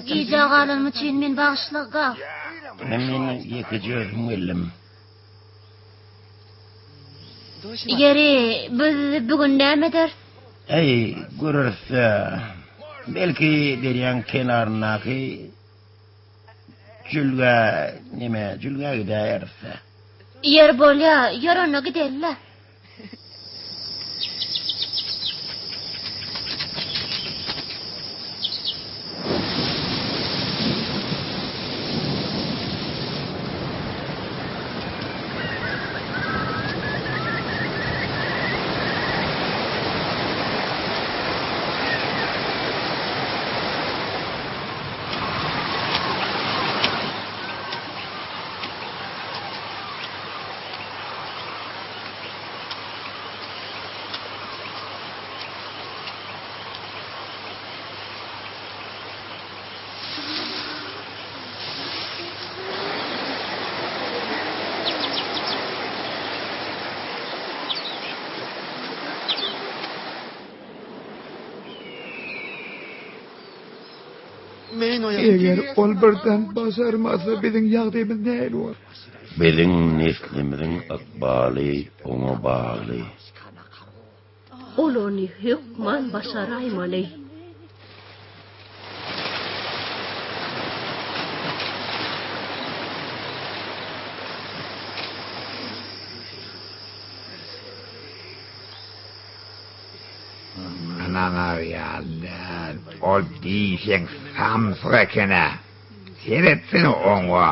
Gijä galanym üçin meni bagyşla, Gaf. Men ýekeje özüm geldim. Ýeri, biz bu gün näme ederis? Äý, göreris-dä. Belki, derýaň kenaryndaky jülgä, neme, jülgä gidäýeris-dä. Ýeri bolýa, ýör onda gideli-le. Eger ol birden başarmasa biziň ýagdaýymyz nähili bolar? Biziň neslimiziň ykbaly oňa bagly. Ol ony hökman başaraýmaly. Ynanaar ýaly däl. Ol diýseň samsyk eken-ä. Seretsene oňa.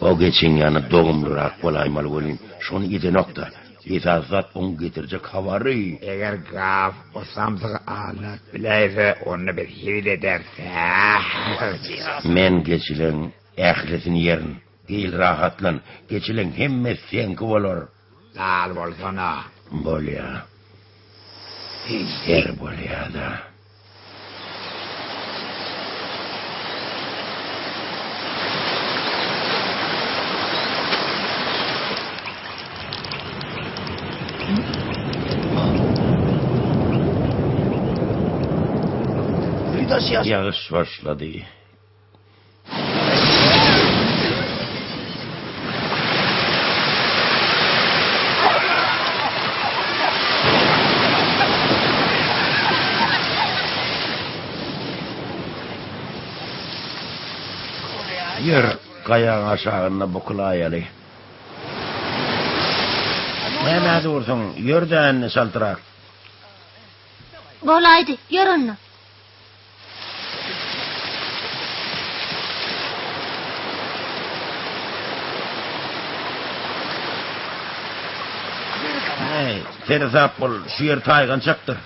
O geçiň ýany dogumlyrak bolaýmaly welin, şony edenok-da. Esasy zat oň getirjek habary. Eger Gaf o samsygy aldap biläýse, onda biz hezil ederis. Men geçileň ählisini ýerin. Gel rahatlan, geçileň hemmesi seňki bolar. Lal bolsana. Bolýa. Ýer bolýa-da. Ýagyş başlady. Ýör, gaýaň aşagynda bukulaýaly. Nämä dursuň, ýör-dä indi çaltrak. Bolaýdy, ýör onda. Äý, Seresap bol, şu ýer taýgançakdyr.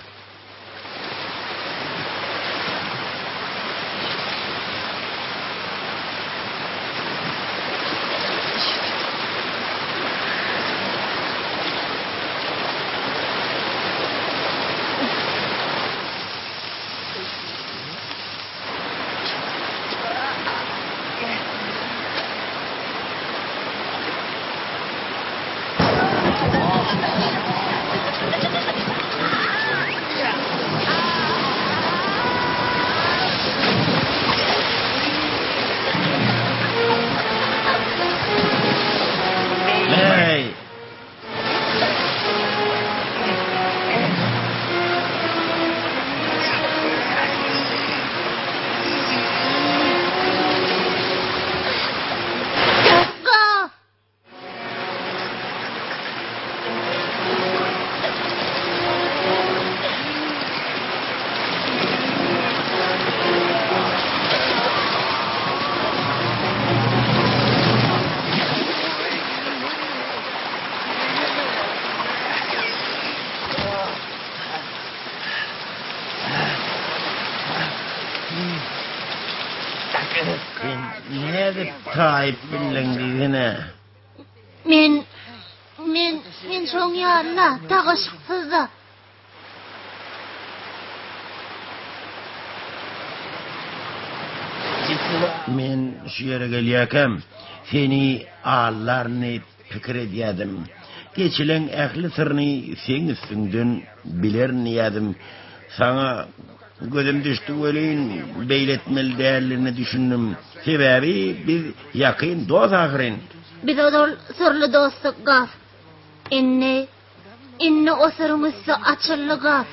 Hey! Gaf! Sen nädip taýyp bildiň diýsene? Men, men, men şoň ýalyna, tagaşyksyz-da. Men şu ýere gelýärkäm, seni aldaryn diýip pikir edýärdim. Geçileň ähli syryny seň üstüňden bilerin diýýärdim. Saňa gözüm düşdi welin, beýle etmeli däldigine düşündim. Sebäbi biz ýakyn dost ahyryn. Biz ozal syrly dostduk, Gaf. Indi Indi o syryň üsti açyldy, Gaf.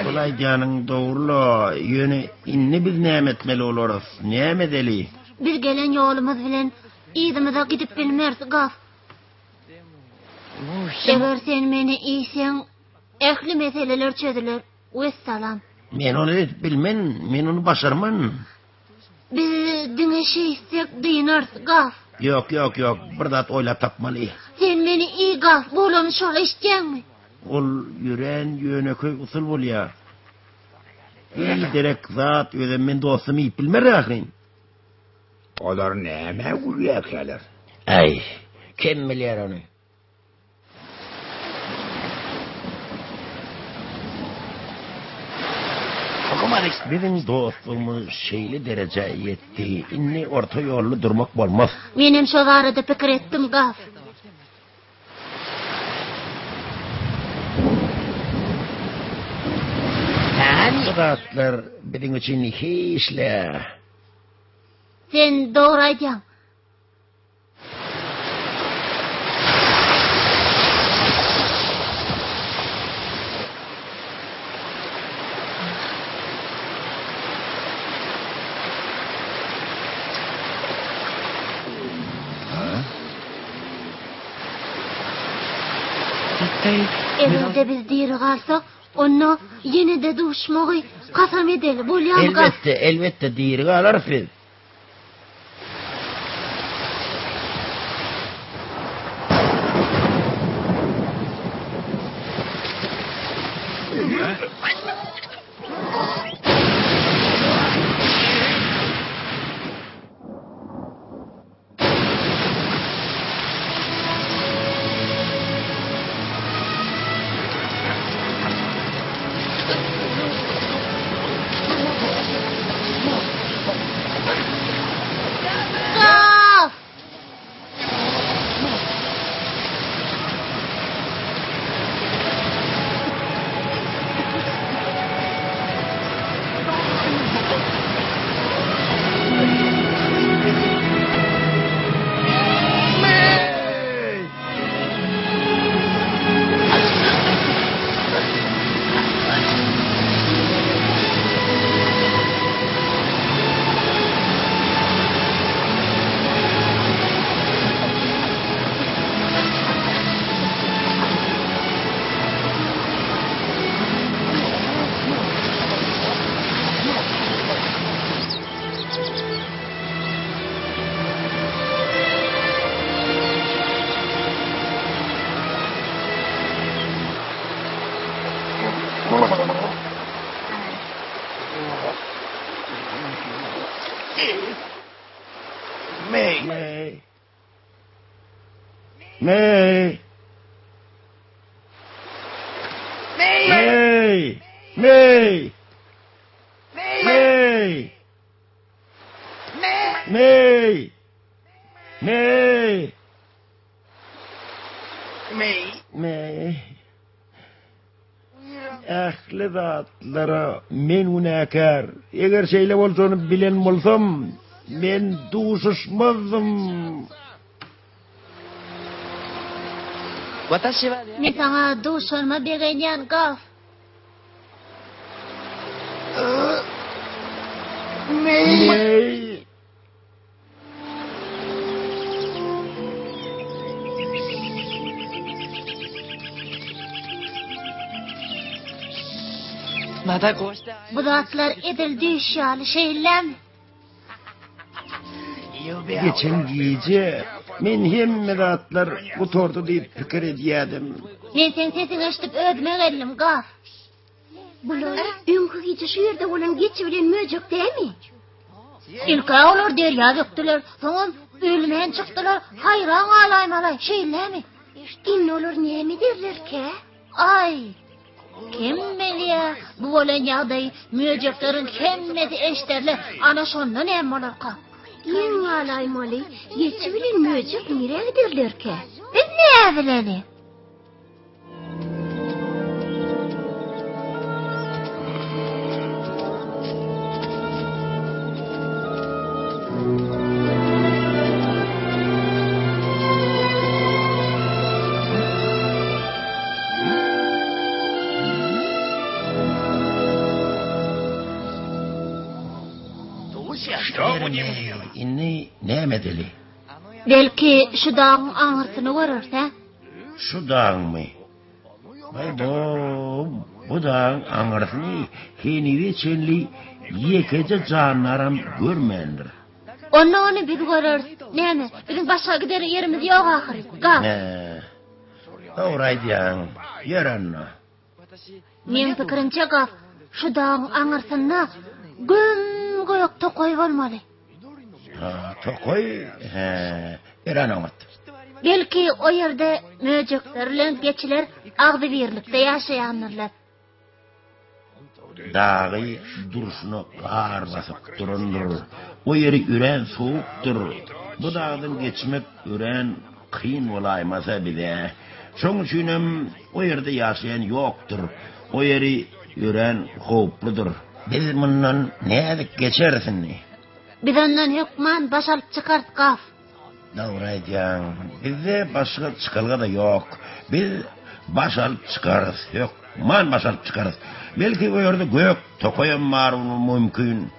Bul aýdýanyň dogry-la, ýöne indi biz näme etmeli bolarys, näme edeli? Biz gelen ýolumyz bilen yzymyza gidip bilmeris, Gaf. Eger sen meni iýseň, ähli meseleler çözüler, wessalam. Men ony edip bilmen, men ony başarman. Biz diňe şeýtsek dynarys, Gaf. Ýok, ýok, ýok, bir zat oýlap tapmaly. Sen meni iý, Gaf, bolany şol, eşitýäňmi? Ol ýörän ýönekeý usul bolýar. Biderek zat, özem men dostumy iýip bilmerin ahyryn. Olar nämä gülýärkäler? Äý, kim bilýär ony? Biziň dostlugymyz şeýle derejä ýetdi, indi orta ýolda durmak bolmaz. Menem şo barada pikir etdim, Gaf. Bu zatlar biziň üçin hiç-le. Sen dogry aýdýaň. Eger-de biz diri galsak, onda ýene-de duşmagy kasam edeli, bolýamy, Gaf? Elbetde, elbetde diri galarys biz. Meý! Meý! Meý! Meý! Meý! Meý! Meý! Ähli zatlara men günäkär. Eger şeýle boljagyny bilen bolsam, men duşuşmazdym. Men saňa duşanyma begenýän, Gaf. Meý! Bu zatlar edil düýş ýaly, şeýlemi? Geçen gije men hemme zatlar gutardy diýip pikir edýärdim. Men seň sesiňi eşidip özüme geldim, Gaf. Bular öňki gije şu ýerde bolan geçi bilen möjek dälmi? Ilk-ä olar derýa bökdüler, soňam ölmän çykdylar, haýran galaýmaly, şeýlemi? Indi olar näme ederlerkä? Aý, kim bilýär, bu bolan ýagdaýy möjekleriň hemmesi eşderler, ana şonda näme bolarka? Geň galaýmaly, geçi bilen möjek nirä giderlerkä? Biz näbileli? Indi näme edeli? Belki şu dagyň aňyrsyny göreris, hä? Şu dagyňmy? Baý bo, bu dagyň aňyrsyny henize çenli ýekeje jandaram görmändir. Onda ony biz göreris. Näme, biziň başga gider ýerimiz ýok ahyry. Gaz. Hä, dogry aýdýaň. Ýör onda. Meň pikirimçe, Gaz, şu dagyň aňyrsynda göm-gök tokaý bolmaly. Ha, tokaý, hä, örän oňat. Belki, o ýerde möjekler bilen geçiler agzybirlikde ýaşaýandyrlar. Dagy durşuna gar basyp durandyr. O ýeri örän sowukdyr. Bu dagdan geçmek örän kyn bolaýmasa bize. Şoň üçinem o ýerde ýaşaýan ýokdur. O ýeri örän howpludyr. Biz mundan nädip geçeris indi? Biz ondan hökman baş alyp çykarys, Gaf. Dogry aýdýaň. Bizde başga çykalga-da ýok. Biz baş alyp çykarys, hökman baş alyp çykarys. Belki o ýerde gök tokaýam bar mümkin.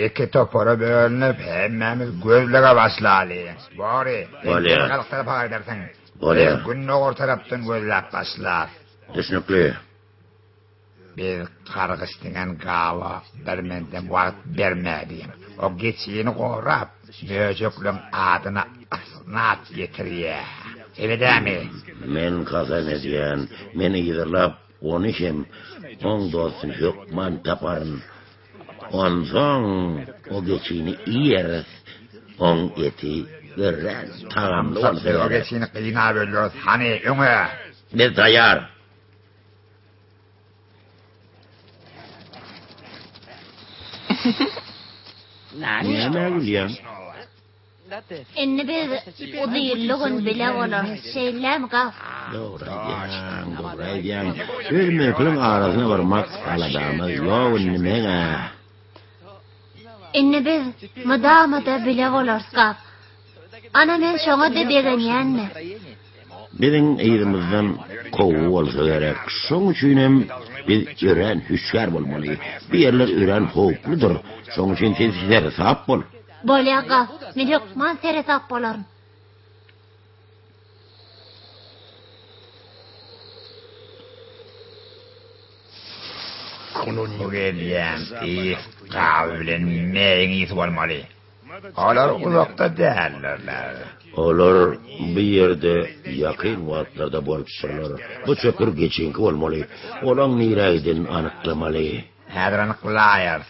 Iki topara bölünip, hemmämiz gözlege başlaly. Bori, sen demirgazyk tarapa gaýdarsyň. Bolýar. Biz gündogar tarapdan gözläp başlarys. Düşnükli. Biz gargyş diňen gawa bir mendem wagt bermäliň. O geçini gorap, möjekleň adyna ysnat getirýä. Şeýle dämi? Men kasam edýän, meni yzarlap, ony hem oň dostuny hökman taparyn. Onsoň o geçini iýeris. Oň eti örän tagamly bolsa Biz o gerek. geçini gynap öldüreris. Hany, öňe! Biz taýýar. Nämä gülýäň? Indi biz uzynly gün bile bolarys, şeýlemi, Gaf? Dogry aýdýaň, dogry aýdýaň. Öz mülküniň arasyna barmak aladamyz ýok indi meň-ä. Indi biz mydama-da bile bolarys, Gaf. Ana men şoňa-da begenýän-de. Biziň yzymyzdan kowgy bolsa gerek. Şoň üçinem biz örän hüşgär bolmaly. Bu ýerler örän howpludyr. Şoň üçin sen seresap bol. Bolýa, Gaf, men hökman seresap bolaryn. Bu gelýän ys gaby bilen meýiň ysy bolmaly. Olar uzakda däldirler. Olar bu ýerde ýakyn wagtlarda bolupdyrlar. Bu çökür geçiňki bolmaly. Olaň nirä gidenini anyklamaly. Häzir anyklaýarys.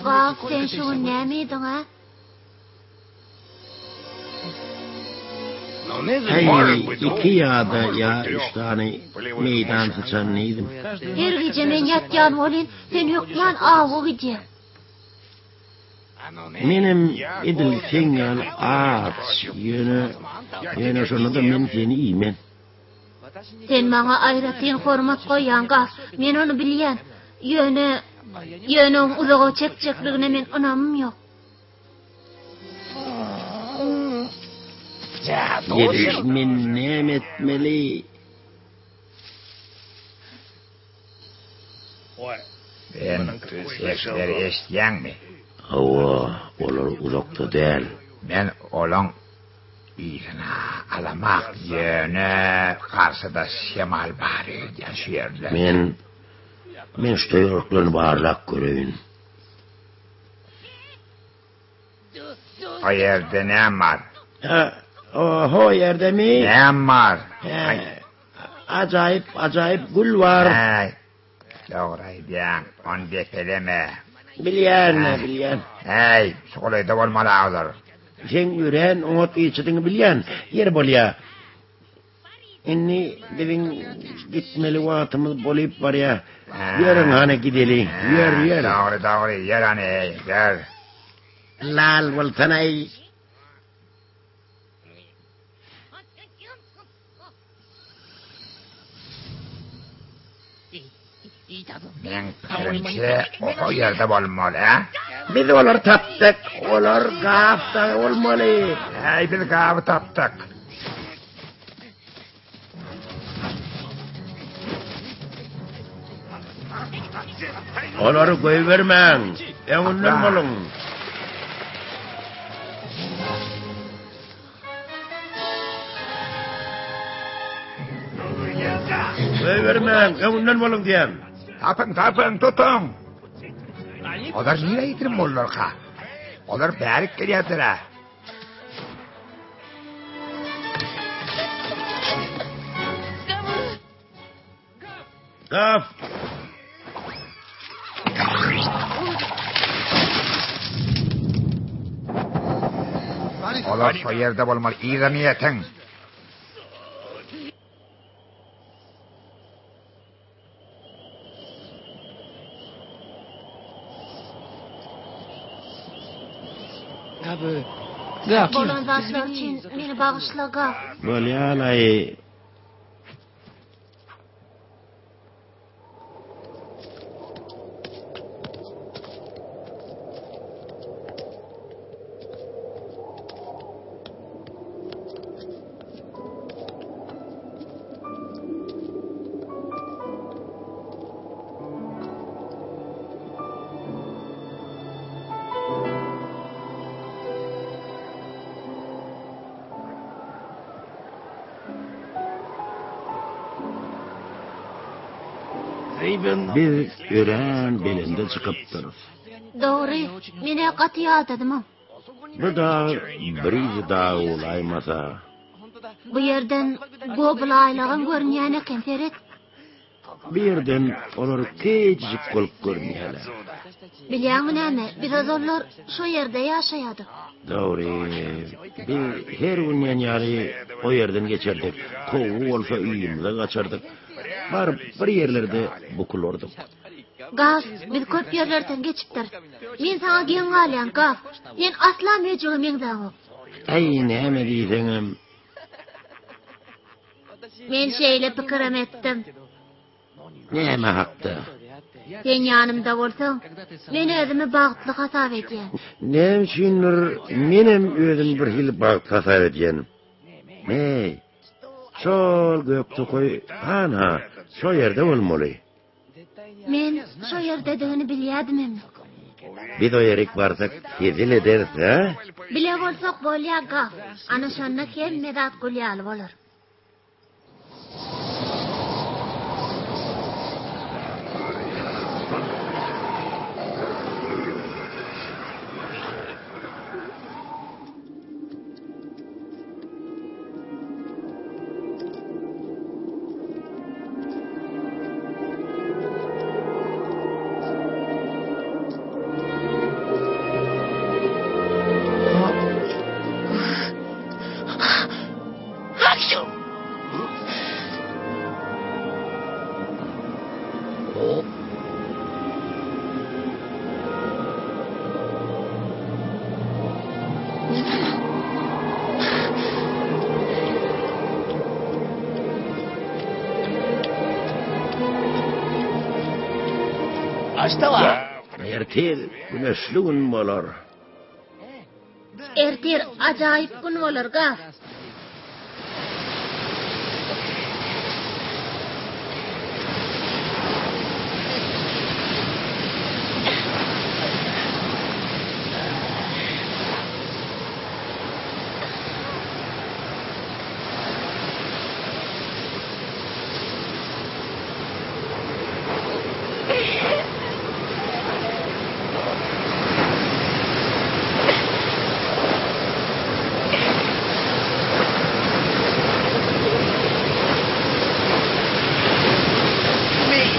Gap, sen şu gün näme iýdiň-ä? Häý, iki ýa-da ýa üç sany meýdan syçanyny iýdim. Her gije men ýatýan welin, sen hökman awa gidýäň. Menem edil seň ýaly aç, ýöne, ýöne şonda-da men seni iýmen. Sen maňa aýratyn hormat goýýaň, Gaf, men ony bilýän. Ýöne, ýöne oň uzaga çekjekligine men ynamym ýok. Ýeri, men näme etmeli? Sen sesleri eşidýäňmi? Hawa, olar uzakda däl. Men olaň yzyna alamak, ýöne garşyda şemal bar öýdýän şu ýerde. Men, men şu töwereklerini barlap göreýin. O ýerde näme bar? Ha, o ýerdemi? Näme bar? Ajaýyp, ajaýyp gül bar. Häý, dogry aýdýaň, ony depeleme. Bilýän, bilýän. Häý, şu golaýda bolmaly olar. Seň örän oňat ilçidigiňi bilýän. Ýeri bolýa. Indi biziň gitmeli wagtymyz bolyp barýa. Ýörüň hany gideli. Ýör, ýör. Dogry, dogry, ýör hany, ýör. Lal bolsanaý. Meň pikirimçe, o ýerde bolmaly, a? Biz olary tapdyk. Olar gapda bolmaly. Äý, biz gaby tapdyk. Olary goýbermäň. Öňünden boluň. Goýbermäň, öňünden boluň diýen. Tapyň, tapyň, tutuň. Olar nirä ýitirim boldularka? Olar bärik gelýärdiler-ä. Gap! Olar şo ýerde bolmaly, yzyna ýetiň. Bolan zatlar üçin meni bagyşla, Gap. Bolýa-laý. Biz örän belende çykypdyrys. Dogry, men-ä gaty ýadadymam. Bu dag Brizi dagy bolaýmasa. Bu ýerden Gobul aýlagam görünýän eken, seret. Bu ýerden olar kiçijik bolup görünýärler. Bilýäňmi näme, biz ozallar şo ýerde ýaşaýardyk. Dogry, biz her gün diýen ýaly o ýerden geçerdik, kowgy bolsa yzymyza gaçardyk, baryp bir ýerlerde bukulardyk. Gaf, biz köp ýerlerden geçipdiris. Men saňa geň galýan, Gaf. Sen asla möjege meňzäňok. Äý, näme diýseňem. Men şeýle pikirem etdim. Näme hakda? Sen ýanymda bolsaň, men özümi bagtly hasap edýän. Näme üçindir menem özümi bir hili bagtly hasap edýän. Meý, şol gök tokaý hanha, şo ýerde bolmaly. Men şo ýerdedigini bilýädimem. Biz o ýerik barsak hezil ederis, hä? Bile bolsak bolýa, Gaf. Ana şonda hemme zat gül ýaly bolar. Ertir güneşli gün bolar. Ertir ajaýyp gün bolar, Gaf.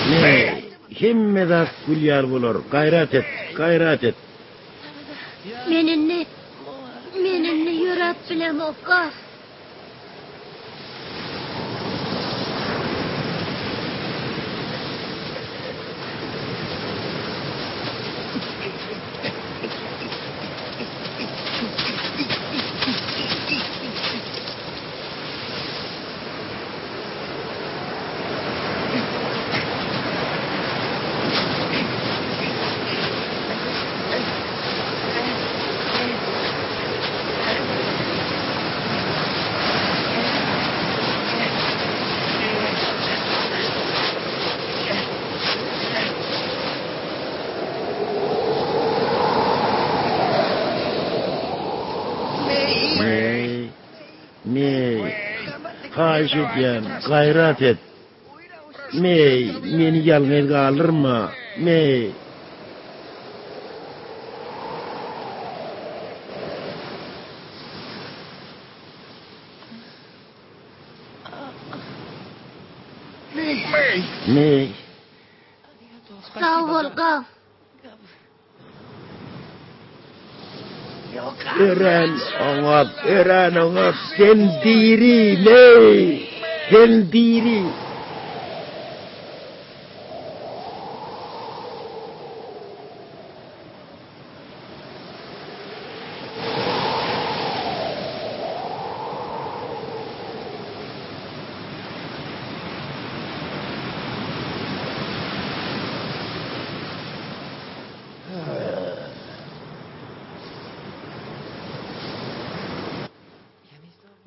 Meý, hemme zat gül ýaly bolar. Gaýrat et, gaýrat et. Men indi, men indi ýöräp bilemok, Gaf. Meý, meý, haýyş edýän, gaýrat et. Meý, meni ýalňyz galdyrma, Meý. Meý. Sag bol, Gaf. Örän oňat, örän oňat. Sen diri, Meý! Sen diri!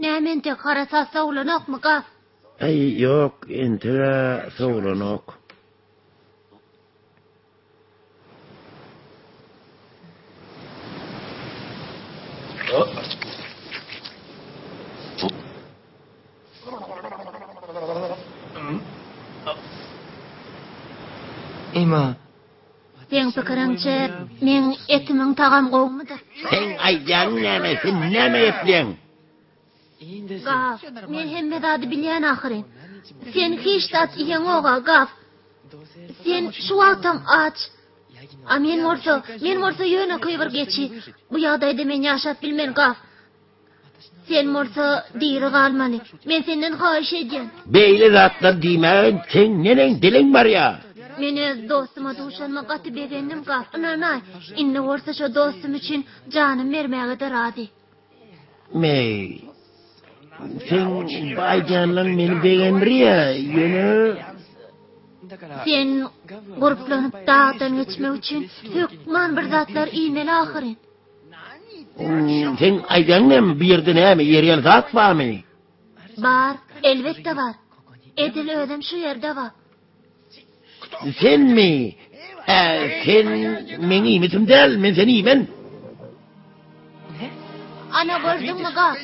Näme entek harasat sowlanokmy, Gaf? Äý, ýok, entek-ä sowlanok. Seň pikiriňçe, meň etimiň tagamy gowumydyr? Seň aýdýanyň näme? Sen näme gepleýäň? Gaf, men hemme zady bilýän ahyryn. Sen hiç zat iýeňog-a, Gaf. Sen şu wagtam aç. A men bolsa, men bolsa ýönekeý bir geçi. Bu ýagdaýda men ýaşap bilmen, Gaf. Sen bolsa diri galmaly. Men senden haýyş edýän. Beýle zatlar diýmäge seň neneň diliň barýa? Men öz dostuma duşanyma gaty begendim, Gaf. Ynanaý, indi bolsa şo dostum üçin janym bermäge-de razy. Meý, seň bu aýdýanlaryň meni begendirýä, ýöne... Sen gurplanyp dagdan geçmek üçin hökman bir zatlar iýmeli ahyryn. Seň aýdýanyň näme, bu ýerde näme, ýer ýaly zat barmy? Bar, elbetde bar. Edil özem şu ýerde bar. Senmi? Hä, sen meň iýmitim däl, men seni iýmen. Ana gördüňmi, Gap?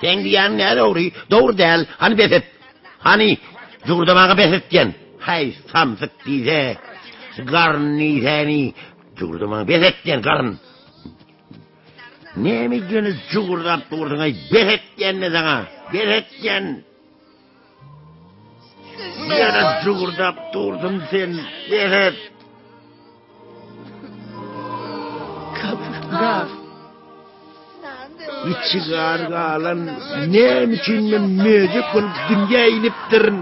Seň diýýäniň nä dogry? Dogry däl. Hany bes et. Hany, jugurdamaga bes et diýen. Häý, samsyk diýse, garyn diýsäni, jugurdamaga bes et diýen, garyn. Näme ýöne jugurdap dursuň-aý, bes et diýen saňa, bes et diýen. Ýene jugurdap durduň sen, bes et. Gaf. Içi gar galan näme üçin men möjek bolup dünýä inipdirin?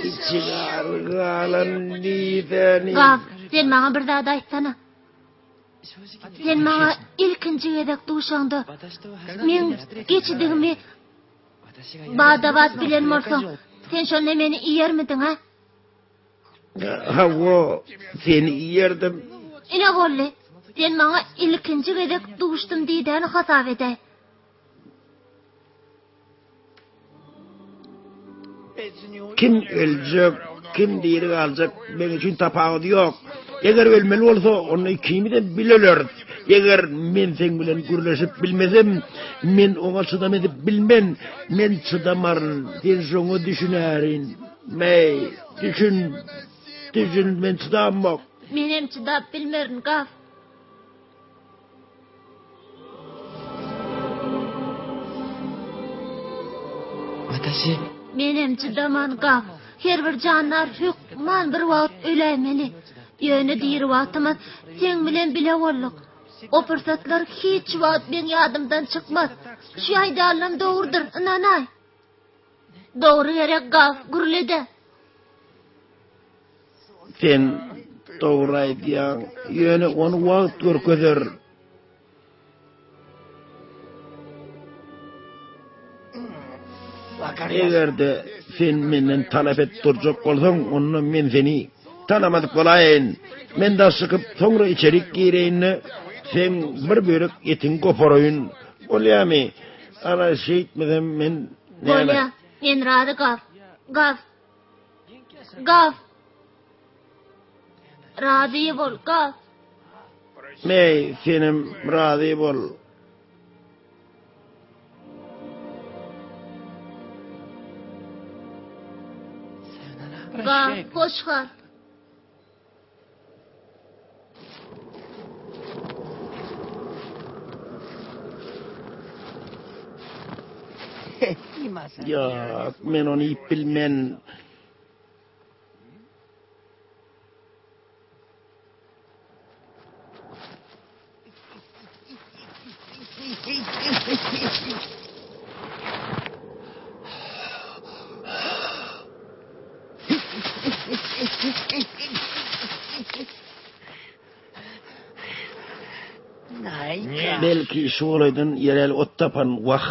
Içi gar galan diýsäni. Gaf, sen maňa bir zat aýtsana. Sen maňa ilkinji gezek duşaňda meň geçidigimi bada-bat bilen bolsaň, sen şonda meni iýermidiň, a? Hawa, seni iýerdim. Ine boldy. Sen maňa ilkinji gezek duşdum diýdäni hasap edäý. Kim öljek, kim diri galjak, meň üçin tapawudy ýok. Eger ölmeli bolsa, onda ikimizem bile öleris. Eger men seň bilen gürleşip bilmesem, men oňa çydam edip bilmen. Men çydamaryn, sen şoňa düşünärin. Meý, düşün, düşün, men çydamok. Menem çydap bilmerin, Gaf. Menem çydaman gaf. Her bir jandar hökman bir wagt öläýmeli. Ýöne diri wagtymyz seň bilen bile bolduk. O pursatlar hiç wagt meň ýadymdan çykmaz. Şu aýdanlam dogrudyr, ynanaý. Dogry gerek gaf, gürle-de. Sen dogry aýdýaň, ýöne ony wagt görkezer. Eger-de sen menden talap edip durjak bolsaň, onda men seni tanamadyk bolaýyn. Men daş çykyp, soňra içerik gireýin-de, seň bir bölek etiňi goparaýyn. Bolýamy? Ana, şeýtmesem men näme? Bolýa, men razy, Gaf. Gaf. Gaf. Razy bol, gaf. Meý, senem razy bol. Gaf, hoş gal. Ýok, men ony iýip bilmen. Belki şu golaýdan ýerel ot tapan, wah.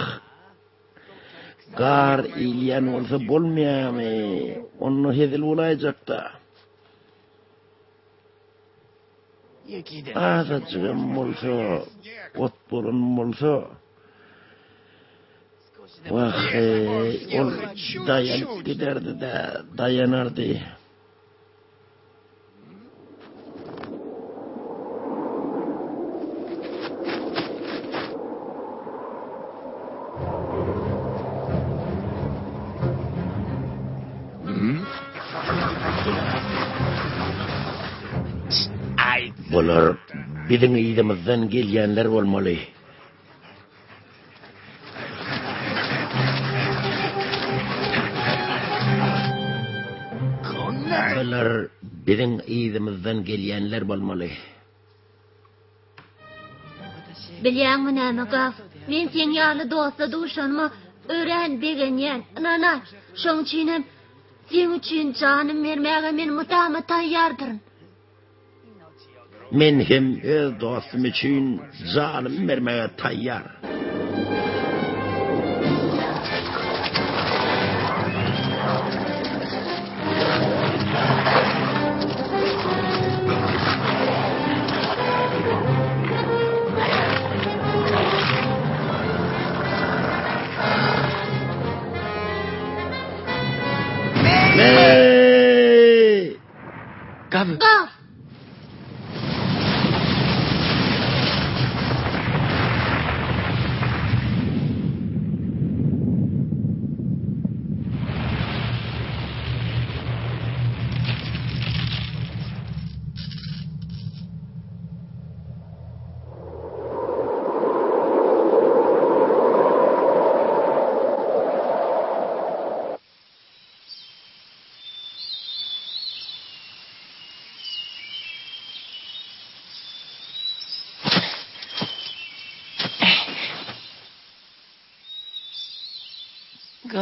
Gar ilýän bolsa bolmaýamy? Onda hezil bolaýjakda. Azajygam bolsa ot bolan bolsa. Wah, ol daýanyp giderdi-dä, daýanardy. Bular biziň yzymyzdan gelýänler bolmaly. Bular biziň yzymyzdan gelýänler bolmaly. Bilýäňmi näme, Gaf? Men seň ýaly dosta duşanyma örän begenýän. Ynanaý, şoň üçinem seň üçin janym bermäge men mydama taýýardyryn. Men hem öz dostum üçin janymy bermäge taýýar.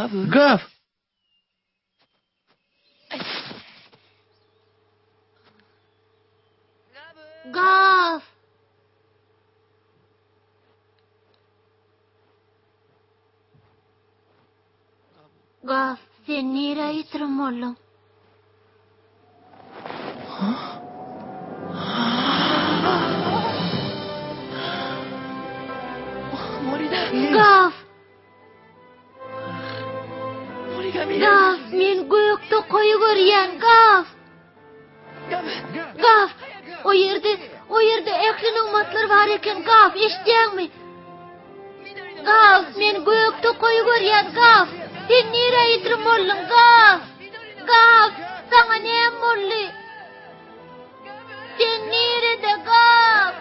Gaf! Gaf! Gaf! Gaf, sen nirä ýitirim bolduň? Gaf! Gaf, men gökde goýy görýän, Gaf! Gaf, o ýerde, o ýerde ähli nygmatlar bar eken, Gaf, eşidýäňmi? Gaf, men gökde goýy görýän, Gaf! Sen nirä ýitirim bolduň, Gaf? Gaf, saňa näme boldy? Sen nirede, Gaf?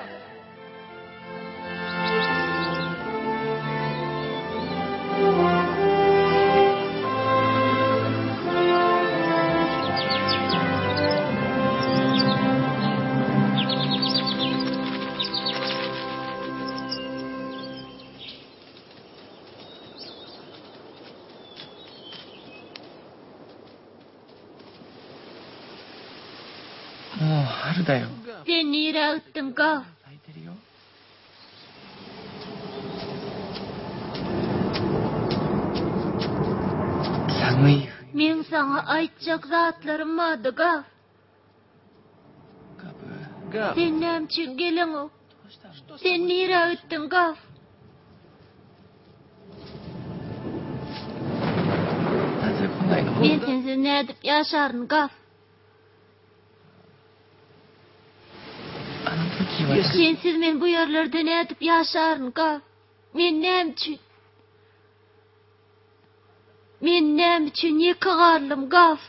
Sen nirä gitdiň, Gaf? Meň saňa aýtjak zatlarym bardy, Gaf. Sen näme üçin geleňok? Sen nirä gitdiň, Gaf? Men sensiz nädip ýaşaryn, Gaf? Sensiz men bu ýerlerde nädip ýaşaryn, Gaf? Men näme üçin? Men näme üçin ýeke galdym, Gaf?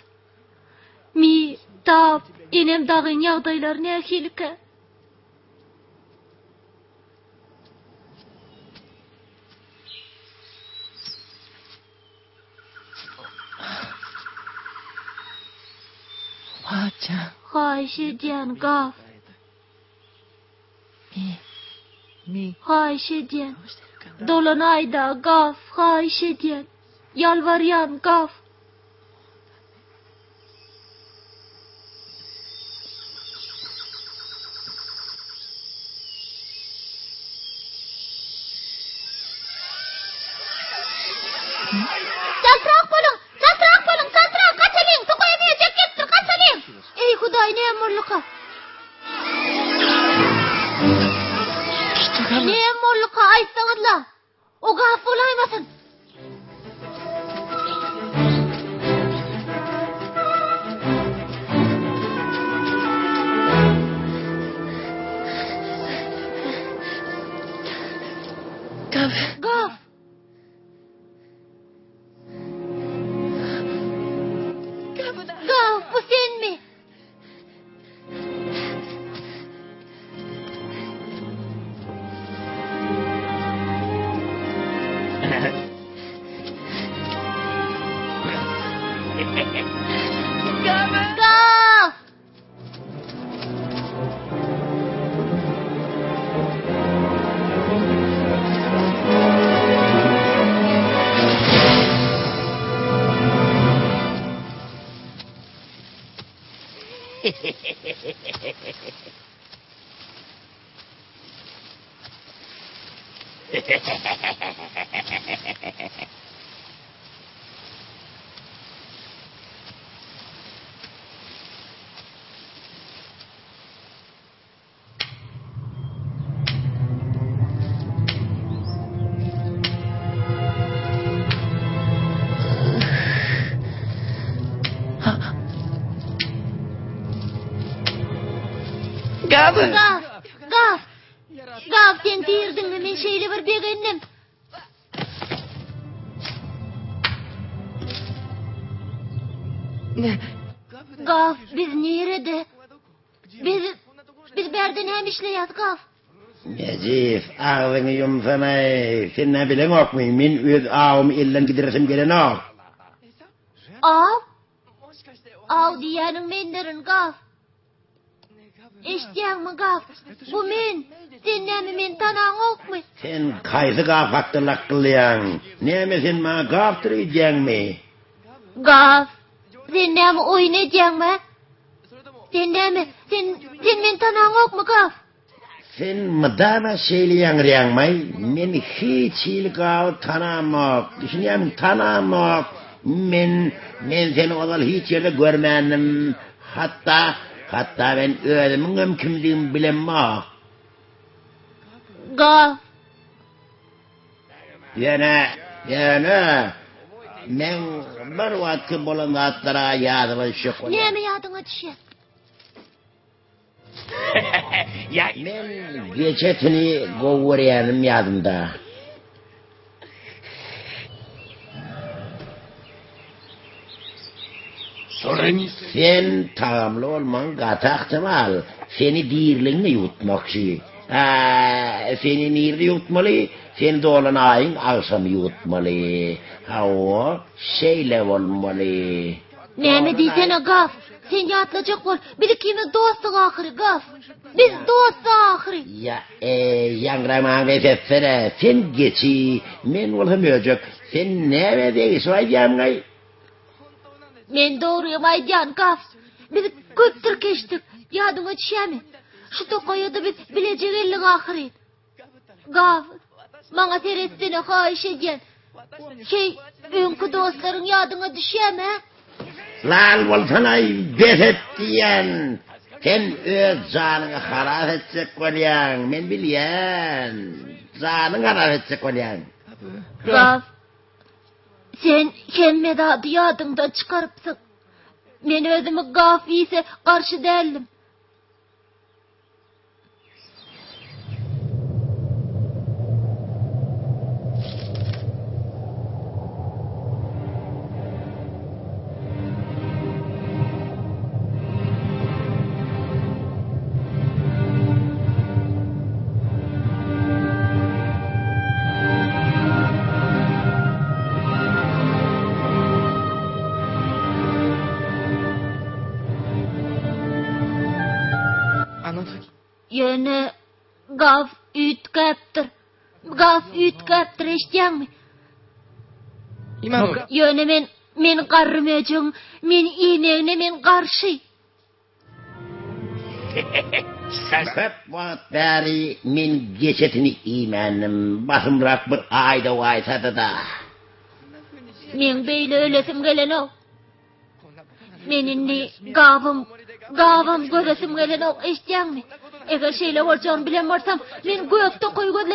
Mi, Tap, enem dagyň ýagdaýlary nähilikä? Haýyş edýän, Gaf. Haýyş edýän. Dolanaý-da, Gaf, haýyş edýän. Ýalbarýan, Gaf. Çaltrak boluň! Çaltrak boluň! Çaltrak! Gaçalyň! Tokaýa möjek gelipdir! Gaçalyň! Eý, Hudaý, näme bolduka? Näme bolduka, aýtsaňyzla! O gap bolaýmasyn? Gaf. Gaf. Gaf, bu senmi? Gaf! Gaf! Gaf! Gaf! Gaf sen dirdiňmi men şeýle bir begendim. Gaf biz nirede? Biz biz bärde näme işleýäs Gaf? Nejis, agzyňy ýumsana-eý, sen nä bileňokmy, men öz awymy elden gidiresim gelenok. Aw? Aw diýýäniň mendirin, Gaf. Eşidýäňmi, Gaf? Bu men. Sen näme meni tanaňokmy? Sen haýsy Gaf hakda lakgyllaýaň? Näme sen maňa Gafdyr öýdýäňmi? Gaf, sen näme oýun edýäňmi? Sen näme, sen, sen meni tanaňokmy, Gaf? Sen mydama şeýle ýaňraýaňmaý? Men hiç hili Gaby tanamok, düşünýäňmi, tanamok. Men, men seni ozal hiç ýerde görmändim. Hatda, hatda men özümiňem kimdigimi bilemok. Gaf. Ýöne, ýöne, meň bir wagtky bolan zatlara ýadyma düşjek bolýan. Näme ýadyňa düşýär? Men geçi etini gowy görýänim ýadymda. Sen tagamly bolmagyň gaty ahtimal. Seni diriligiňe ýuwutmakçy. Hä, seni nirde ýuwutmaly? Seni dolan aýyň agşamy ýuwutmaly. Hawa, şeýle bolmaly. Näme diýsene, Gaf? Sen ýatlajak bol. Biz ikimiz dostduk ahyry, Gaf. Biz dostduk ahyry. Ýa, eý, ýaňramaňy bes etsene. Sen geçi, men bolsa möjek. Sen näme degişip aýdýaňaý? Men dogrymy aýdýan, Gaf. Biz köp tirkeşdik. Ýadyňa düşýärmi? Şu tokaýa-da biz bileje geldik ahyry. Gaf, maňa seretsene, haýyş edýän. Heý, öňki dostlaryň ýadyňa düşýärmi, hä? Lal bolsanaý, bes et diýýän. Sen öz janyňy halas etjek bolýaň, men bilýän. Janyňy halas etjek bolýaň. Gaf, sen hemme zady ýadyňdan çykarypsyň. Men özümi Gaf iýse garşy däldim. Ýöne Gaf üýtgäpdir. Gaf üýtgäpdir, eşidýäňmi? Ýöne men men garry möjegiň meni iýmegine men garşy. Köp wagt bäri men geçi etini iýmändim. Basymrak bir aýda waýsady-da. Meň beýle ölesim gelenok. Men indi gabym, gabam göresim gelenok, eşidýäňmi? Eger şeýle boljagyny bilen bolsam, men gökde goýy gözlep.